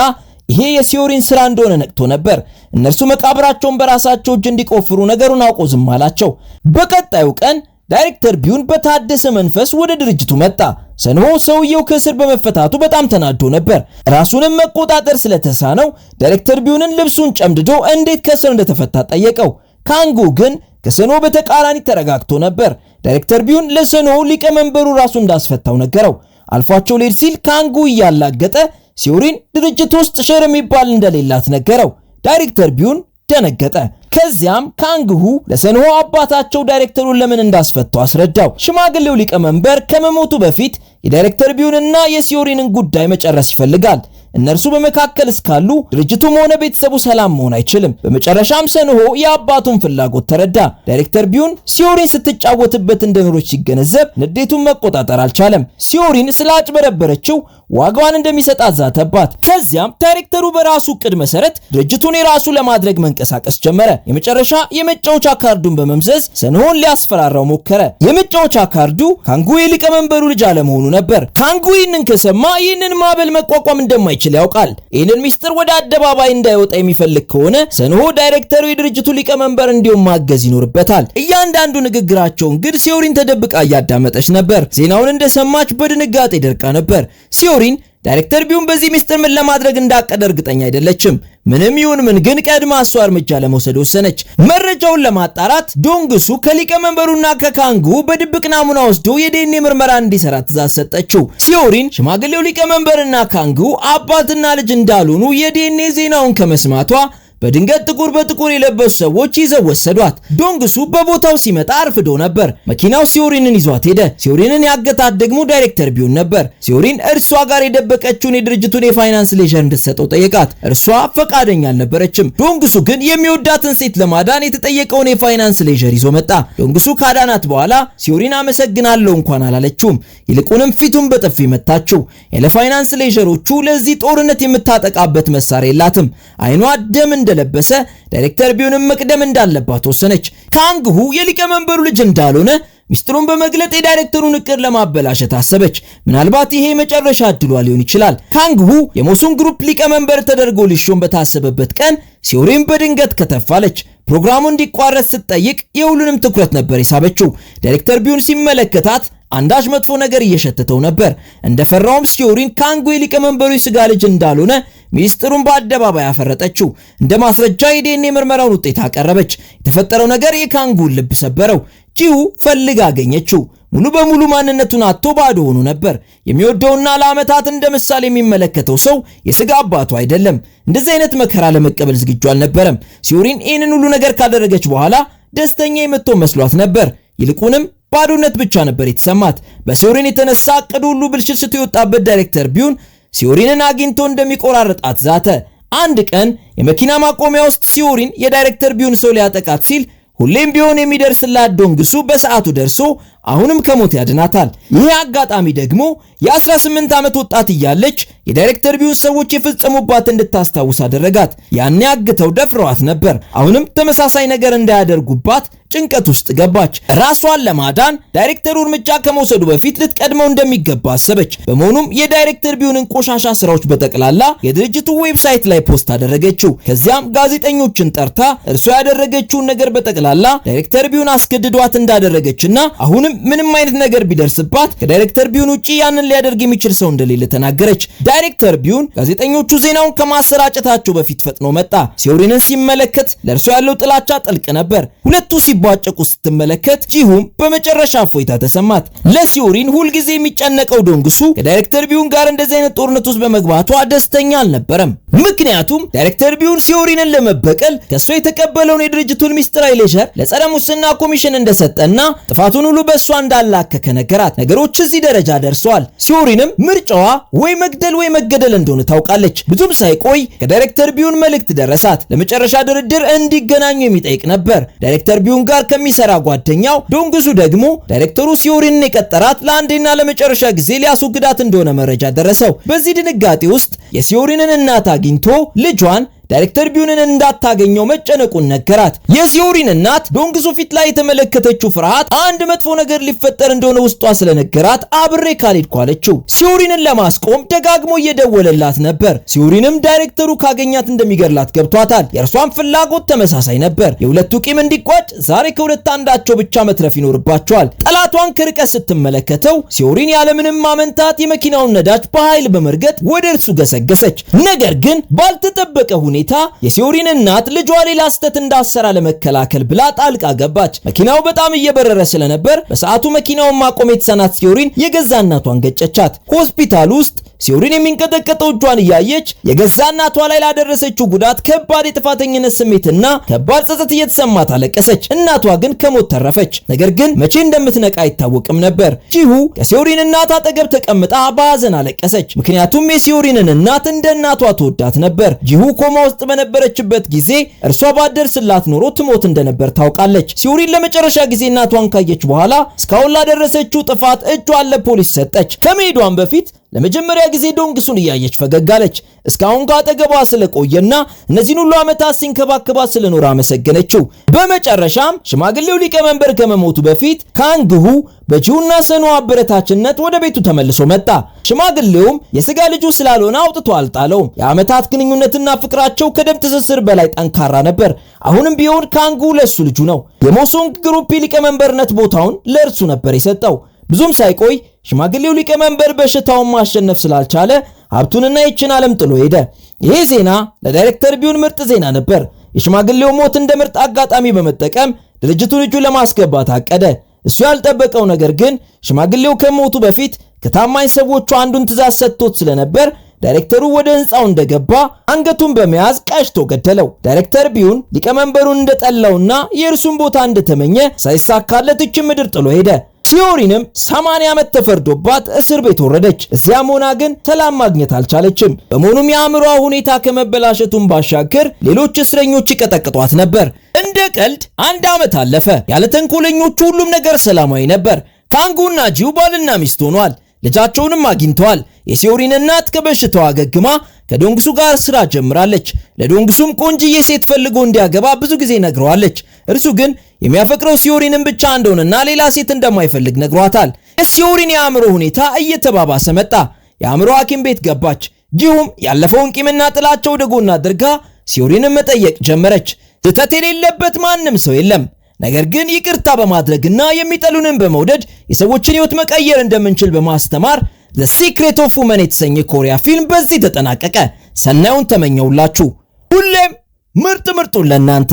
ይሄ የሲዮሪን ስራ እንደሆነ ነቅቶ ነበር። እነርሱ መቃብራቸውን በራሳቸው እጅ እንዲቆፍሩ ነገሩን አውቆ ዝም አላቸው። በቀጣዩ ቀን ዳይሬክተር ቢዩን በታደሰ መንፈስ ወደ ድርጅቱ መጣ። ሰንሆ ሰውየው ከእስር በመፈታቱ በጣም ተናዶ ነበር። ራሱንም መቆጣጠር ስለተሳነው ዳይሬክተር ቢዩንን ልብሱን ጨምድዶ እንዴት ከእስር እንደተፈታ ጠየቀው። ካንጉ ግን ከሰንሆ በተቃራኒ ተረጋግቶ ነበር። ዳይሬክተር ቢዩን ለሰንሆ ሊቀመንበሩ ራሱ እንዳስፈታው ነገረው። አልፏቸው ሊሄድ ሲል ካንጉ እያላገጠ ሲዮሪን ድርጅት ውስጥ share የሚባል እንደሌላት ነገረው። ዳይሬክተር ቢዩን ደነገጠ። ከዚያም ካንግሁ ለሰንሆ አባታቸው ዳይሬክተሩን ለምን እንዳስፈታው አስረዳው። ሽማግሌው ሊቀመንበር ከመሞቱ በፊት የዳይሬክተር ቢዩንና የሲዮሪንን ጉዳይ መጨረስ ይፈልጋል። እነርሱ በመካከል እስካሉ ድርጅቱም ሆነ ቤተሰቡ ሰላም መሆን አይችልም። በመጨረሻም ሰንሆ የአባቱን ፍላጎት ተረዳ። ዳይሬክተር ቢዩን ሲዮሪን ስትጫወትበት እንደኖረች ሲገነዘብ ንዴቱን መቆጣጠር አልቻለም። ሲዮሪን ስላጭበረበረችው ዋጋዋን እንደሚሰጣት ዛተባት። ከዚያም ዳይሬክተሩ በራሱ እቅድ መሰረት ድርጅቱን የራሱ ለማድረግ መንቀሳቀስ ጀመረ። የመጨረሻ የመጫወቻ ካርዱን በመምዘዝ ሰንሆን ሊያስፈራራው ሞከረ። የመጫወቻ ካርዱ ካንጉ የሊቀመንበሩ ልጅ አለመሆኑ ነበር። ካንጉ ይህንን ከሰማ ይህንን ማዕበል መቋቋም እንደማይችል ያውቃል። ይህንን ሚስጥር ወደ አደባባይ እንዳይወጣ የሚፈልግ ከሆነ ሰንሆ ዳይሬክተሩ የድርጅቱ ሊቀመንበር እንዲሁም ማገዝ ይኖርበታል። እያንዳንዱ ንግግራቸውን ግን ሲዮሪን ተደብቃ እያዳመጠች ነበር። ዜናውን እንደሰማች በድንጋጤ ደርቃ ነበር። ሲዮሪን ዳይሬክተር ቢዩን በዚህ ሚስጥር ምን ለማድረግ እንዳቀደ እርግጠኛ አይደለችም። ምንም ይሁን ምን ግን ቀድማ እሷ እርምጃ ለመውሰድ ወሰነች። መረጃውን ለማጣራት ዶንግሱ ከሊቀመንበሩና ከካንጉ በድብቅ ናሙና ወስዶ የዲኤንኤ ምርመራ እንዲሰራ ትእዛዝ ሰጠችው። ሲዮሪን ሽማግሌው ሊቀመንበርና ካንጉ አባትና ልጅ እንዳልሆኑ የዲኤንኤ ዜናውን ከመስማቷ በድንገት ጥቁር በጥቁር የለበሱ ሰዎች ይዘው ወሰዷት። ዶንግሱ በቦታው ሲመጣ አርፍዶ ነበር። መኪናው ሲዮሪንን ይዟት ሄደ። ሲዮሪንን ያገታት ደግሞ ዳይሬክተር ቢዩን ነበር። ሲዮሪን እርሷ ጋር የደበቀችውን የድርጅቱን የፋይናንስ ledger እንድትሰጠው ጠየቃት። እርሷ ፈቃደኛ አልነበረችም። ዶንግሱ ግን የሚወዳትን ሴት ለማዳን የተጠየቀውን የፋይናንስ ledger ይዞ መጣ። ዶንግሱ ካዳናት በኋላ ሲዮሪን አመሰግናለሁ እንኳን አላለችውም። ይልቁንም ፊቱን በጥፊ መታችው። ያለ ፋይናንስ ledger ኦቹ ለዚህ ጦርነት የምታጠቃበት መሳሪያ የላትም። አይኗ ደም እንደለበሰ ዳይሬክተር ቢዩንም መቅደም እንዳለባት ወሰነች። ካንግሁ የሊቀመንበሩ ልጅ እንዳልሆነ ሚስጥሩን በመግለጥ የዳይሬክተሩን እቅድ ለማበላሸት አሰበች። ምናልባት ይሄ የመጨረሻ እድሏ ሊሆን ይችላል። ካንግሁ የሞሱን ግሩፕ ሊቀመንበር ተደርጎ ሊሾም በታሰበበት ቀን ሲዮሪን በድንገት ከተፍ አለች። ፕሮግራሙ እንዲቋረጥ ስትጠይቅ የሁሉንም ትኩረት ነበር የሳበችው። ዳይሬክተር ቢዩን ሲመለከታት አንዳች መጥፎ ነገር እየሸተተው ነበር። እንደፈራውም ሲዮሪን ካንጉ የሊቀመንበሩ የስጋ ልጅ እንዳልሆነ ሚስጥሩን በአደባባይ አፈረጠችው። እንደ ማስረጃ የዲኤንኤ ምርመራውን ውጤት አቀረበች። የተፈጠረው ነገር የካንጉን ልብ ሰበረው። ጂሁ ፈልጋ አገኘችው። ሙሉ በሙሉ ማንነቱን አጥቶ ባዶ ሆኖ ነበር። የሚወደውና ለዓመታት እንደ ምሳሌ የሚመለከተው ሰው የስጋ አባቱ አይደለም። እንደዚህ አይነት መከራ ለመቀበል ዝግጁ አልነበረም። ሲዮሪን ይህንን ሁሉ ነገር ካደረገች በኋላ ደስተኛ የምትሆን መስሏት ነበር። ይልቁንም ባዶነት ብቻ ነበር የተሰማት። በሲዮሪን የተነሳ እቅዱ ሁሉ ብልሽት የወጣበት ዳይሬክተር ቢዩን ሲዮሪንን አግኝቶ እንደሚቆራርጣት ዛተ። አንድ ቀን የመኪና ማቆሚያ ውስጥ ሲዮሪን የዳይሬክተር ቢዩን ሰው ሊያጠቃት ሲል ሁሌም ቢሆን የሚደርስላት ዶንግሱ በሰዓቱ ደርሶ አሁንም ከሞት ያድናታል። ይህ አጋጣሚ ደግሞ የ18 ዓመት ወጣት እያለች የዳይሬክተር ቢዩን ሰዎች የፈጸሙባት እንድታስታውስ አደረጋት። ያኔ አግተው ደፍረዋት ነበር። አሁንም ተመሳሳይ ነገር እንዳያደርጉባት ጭንቀት ውስጥ ገባች። ራሷን ለማዳን ዳይሬክተሩ እርምጃ ከመውሰዱ በፊት ልትቀድመው እንደሚገባ አሰበች። በመሆኑም የዳይሬክተር ቢዩንን ቆሻሻ ስራዎች በጠቅላላ የድርጅቱ website ላይ post አደረገችው። ከዚያም ጋዜጠኞችን ጠርታ እርሷ ያደረገችውን ነገር በጠቅላላ ዳይሬክተር ቢዩን አስገድዷት እንዳደረገችና አሁንም ምንም አይነት ነገር ቢደርስባት ከዳይሬክተር ቢዩን ውጪ ያንን ሊያደርግ የሚችል ሰው እንደሌለ ተናገረች። ዳይሬክተር ቢዩን ጋዜጠኞቹ ዜናውን ከማሰራጨታቸው በፊት ፈጥኖ መጣ። ሲዮሪንን ሲመለከት ለእርሷ ያለው ጥላቻ ጥልቅ ነበር። ሁለቱ ሲቧጨቁ ስትመለከት ጂሁም በመጨረሻ እፎይታ ተሰማት። ለሲዮሪን ሁልጊዜ የሚጨነቀው ዶንግሱ ከዳይሬክተር ቢዩን ጋር እንደዚህ አይነት ጦርነት ውስጥ በመግባቷ ደስተኛ አልነበረም። ምክንያቱም ዳይሬክተር ቢዩን ሲዮሪንን ለመበቀል ከእሷ የተቀበለውን የድርጅቱን ሚስጥራዊ ledger ለጸረ ሙስና ኮሚሽን እንደሰጠና ጥፋቱን ሁሉ በእሷ እንዳላከከ ነገራት። ነገሮች እዚህ ደረጃ ደርሰዋል። ሲዮሪንም ምርጫዋ ወይ መግደል ወይ መገደል እንደሆነ ታውቃለች። ብዙም ሳይቆይ ከዳይሬክተር ቢዩን መልእክት ደረሳት። ለመጨረሻ ድርድር እንዲገናኙ የሚጠይቅ ነበር። ዳይሬክተር ቢዩን ጋር ከሚሰራ ጓደኛው ዶንግሱ ደግሞ ዳይሬክተሩ ሲዮሪንን የቀጠራት ለአንዴና ለመጨረሻ ጊዜ ሊያስወግዳት እንደሆነ መረጃ ደረሰው። በዚህ ድንጋጤ ውስጥ የሲዮሪንን እናት አግኝቶ ልጇን ዳይሬክተር ቢዩንን እንዳታገኘው መጨነቁን ነገራት። የሲዮሪን እናት ዶንግሱ ፊት ላይ የተመለከተችው ፍርሃት አንድ መጥፎ ነገር ሊፈጠር እንደሆነ ውስጧ ስለነገራት አብሬ ካልሄድኩ አለችው። ሲዮሪንን ለማስቆም ደጋግሞ እየደወለላት ነበር። ሲዮሪንም ዳይሬክተሩ ካገኛት እንደሚገድላት ገብቷታል። የእርሷን ፍላጎት ተመሳሳይ ነበር። የሁለቱ ቂም እንዲቋጭ ዛሬ ከሁለት አንዳቸው ብቻ መትረፍ ይኖርባቸዋል። ጠላቷን ከርቀት ስትመለከተው ሲዮሪን ያለምንም ማመንታት የመኪናውን ነዳጅ በኃይል በመርገጥ ወደ እርሱ ገሰገሰች። ነገር ግን ባልተጠበቀ ሁኔታ የሲዮሪን እናት ልጇ ሌላ ስህተት እንዳሰራ ለመከላከል ብላ ጣልቃ ገባች። መኪናው በጣም እየበረረ ስለነበር በሰዓቱ መኪናውን ማቆም የተሳናት ሲዮሪን የገዛ እናቷን ገጨቻት። ሆስፒታል ውስጥ ሲዮሪን የሚንቀጠቀጠው እጇን እያየች የገዛ እናቷ ላይ ላደረሰችው ጉዳት ከባድ የጥፋተኝነት ስሜትና ከባድ ጸጸት እየተሰማት አለቀሰች። እናቷ ግን ከሞት ተረፈች። ነገር ግን መቼ እንደምትነቃ አይታወቅም ነበር። ጂሁ ከሲዮሪን እናት አጠገብ ተቀምጣ በሐዘን አለቀሰች። ምክንያቱም የሲዮሪንን እናት እንደ እናቷ ትወዳት ነበር። ጂሁ ኮማ ውስጥ በነበረችበት ጊዜ እርሷ ባትደርስላት ኖሮ ትሞት እንደነበር ታውቃለች። ሲዮሪን ለመጨረሻ ጊዜ እናቷን ካየች በኋላ እስካሁን ላደረሰችው ጥፋት እጇን ለፖሊስ ሰጠች። ከመሄዷን በፊት ለመጀመሪያ ጊዜ ዶንግሱን እያየች ፈገግ አለች። እስካሁን ካጠገቧ ስለቆየና እነዚህን ሁሉ ዓመታት ሲንከባከባት ስለኖረ አመሰገነችው። በመጨረሻም ሽማግሌው ሊቀመንበር ከመሞቱ በፊት ካንግሁ በጂሁና ሰኑ አበረታችነት ወደ ቤቱ ተመልሶ መጣ። ሽማግሌውም የስጋ ልጁ ስላልሆነ አውጥቶ አልጣለውም። የዓመታት ግንኙነትና ፍቅራቸው ከደም ትስስር በላይ ጠንካራ ነበር። አሁንም ቢሆን ካንግሁ ለሱ ልጁ ነው። የሞሶንግ ግሩፕ ሊቀመንበርነት ቦታውን ለእርሱ ነበር የሰጠው። ብዙም ሳይቆይ ሽማግሌው ሊቀመንበር በሽታውን ማሸነፍ ስላልቻለ ሀብቱንና ይችን ዓለም ጥሎ ሄደ። ይህ ዜና ለዳይሬክተር ቢዩን ምርጥ ዜና ነበር። የሽማግሌው ሞት እንደ ምርጥ አጋጣሚ በመጠቀም ድርጅቱን እጁ ለማስገባት አቀደ። እሱ ያልጠበቀው ነገር ግን ሽማግሌው ከሞቱ በፊት ከታማኝ ሰዎቹ አንዱን ትዕዛዝ ሰጥቶት ስለነበር ዳይሬክተሩ ወደ ህንፃው እንደገባ አንገቱን በመያዝ ቀጭቶ ገደለው። ዳይሬክተር ቢዩን ሊቀመንበሩን እንደጠላውና የእርሱን ቦታ እንደተመኘ ሳይሳካለት ይችን ምድር ጥሎ ሄደ። ሲዮሪንም 80 ዓመት ተፈርዶባት እስር ቤት ወረደች። እዚያም ሆና ግን ሰላም ማግኘት አልቻለችም። በመሆኑም የአእምሯ ሁኔታ ከመበላሸቱን ባሻገር ሌሎች እስረኞች ይቀጠቅጧት ነበር። እንደ ቀልድ አንድ ዓመት አለፈ። ያለ ተንኮለኞቹ ሁሉም ነገር ሰላማዊ ነበር። ካንጉና ጂው ባልና ሚስት ሆኗል። ልጃቸውንም አግኝተዋል። የሲዮሪን እናት ከበሽታዋ አገግማ ከዶንግሱ ጋር ስራ ጀምራለች። ለዶንግሱም ቆንጅዬ ሴት ፈልጎ እንዲያገባ ብዙ ጊዜ ነግረዋለች። እርሱ ግን የሚያፈቅረው ሲዮሪንን ብቻ እንደሆነና ሌላ ሴት እንደማይፈልግ ነግሯታል። የሲዮሪን የአእምሮ ሁኔታ እየተባባሰ መጣ። የአእምሮ ሐኪም ቤት ገባች። ጂሁም ያለፈውን ቂምና ጥላቻ ወደ ጎን አድርጋ ሲዮሪንን መጠየቅ ጀመረች። ስህተት የሌለበት ማንም ሰው የለም። ነገር ግን ይቅርታ በማድረግና የሚጠሉንን በመውደድ የሰዎችን ሕይወት መቀየር እንደምንችል በማስተማር The Secret of Woman የተሰኘ ኮሪያ ፊልም በዚህ ተጠናቀቀ። ሰናዩን ተመኘውላችሁ። ሁሌም ምርጥ ምርጡን ለእናንተ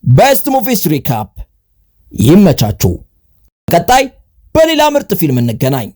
Best Movies Recap። ይመቻችሁ። ቀጣይ በሌላ ምርጥ ፊልም እንገናኝ።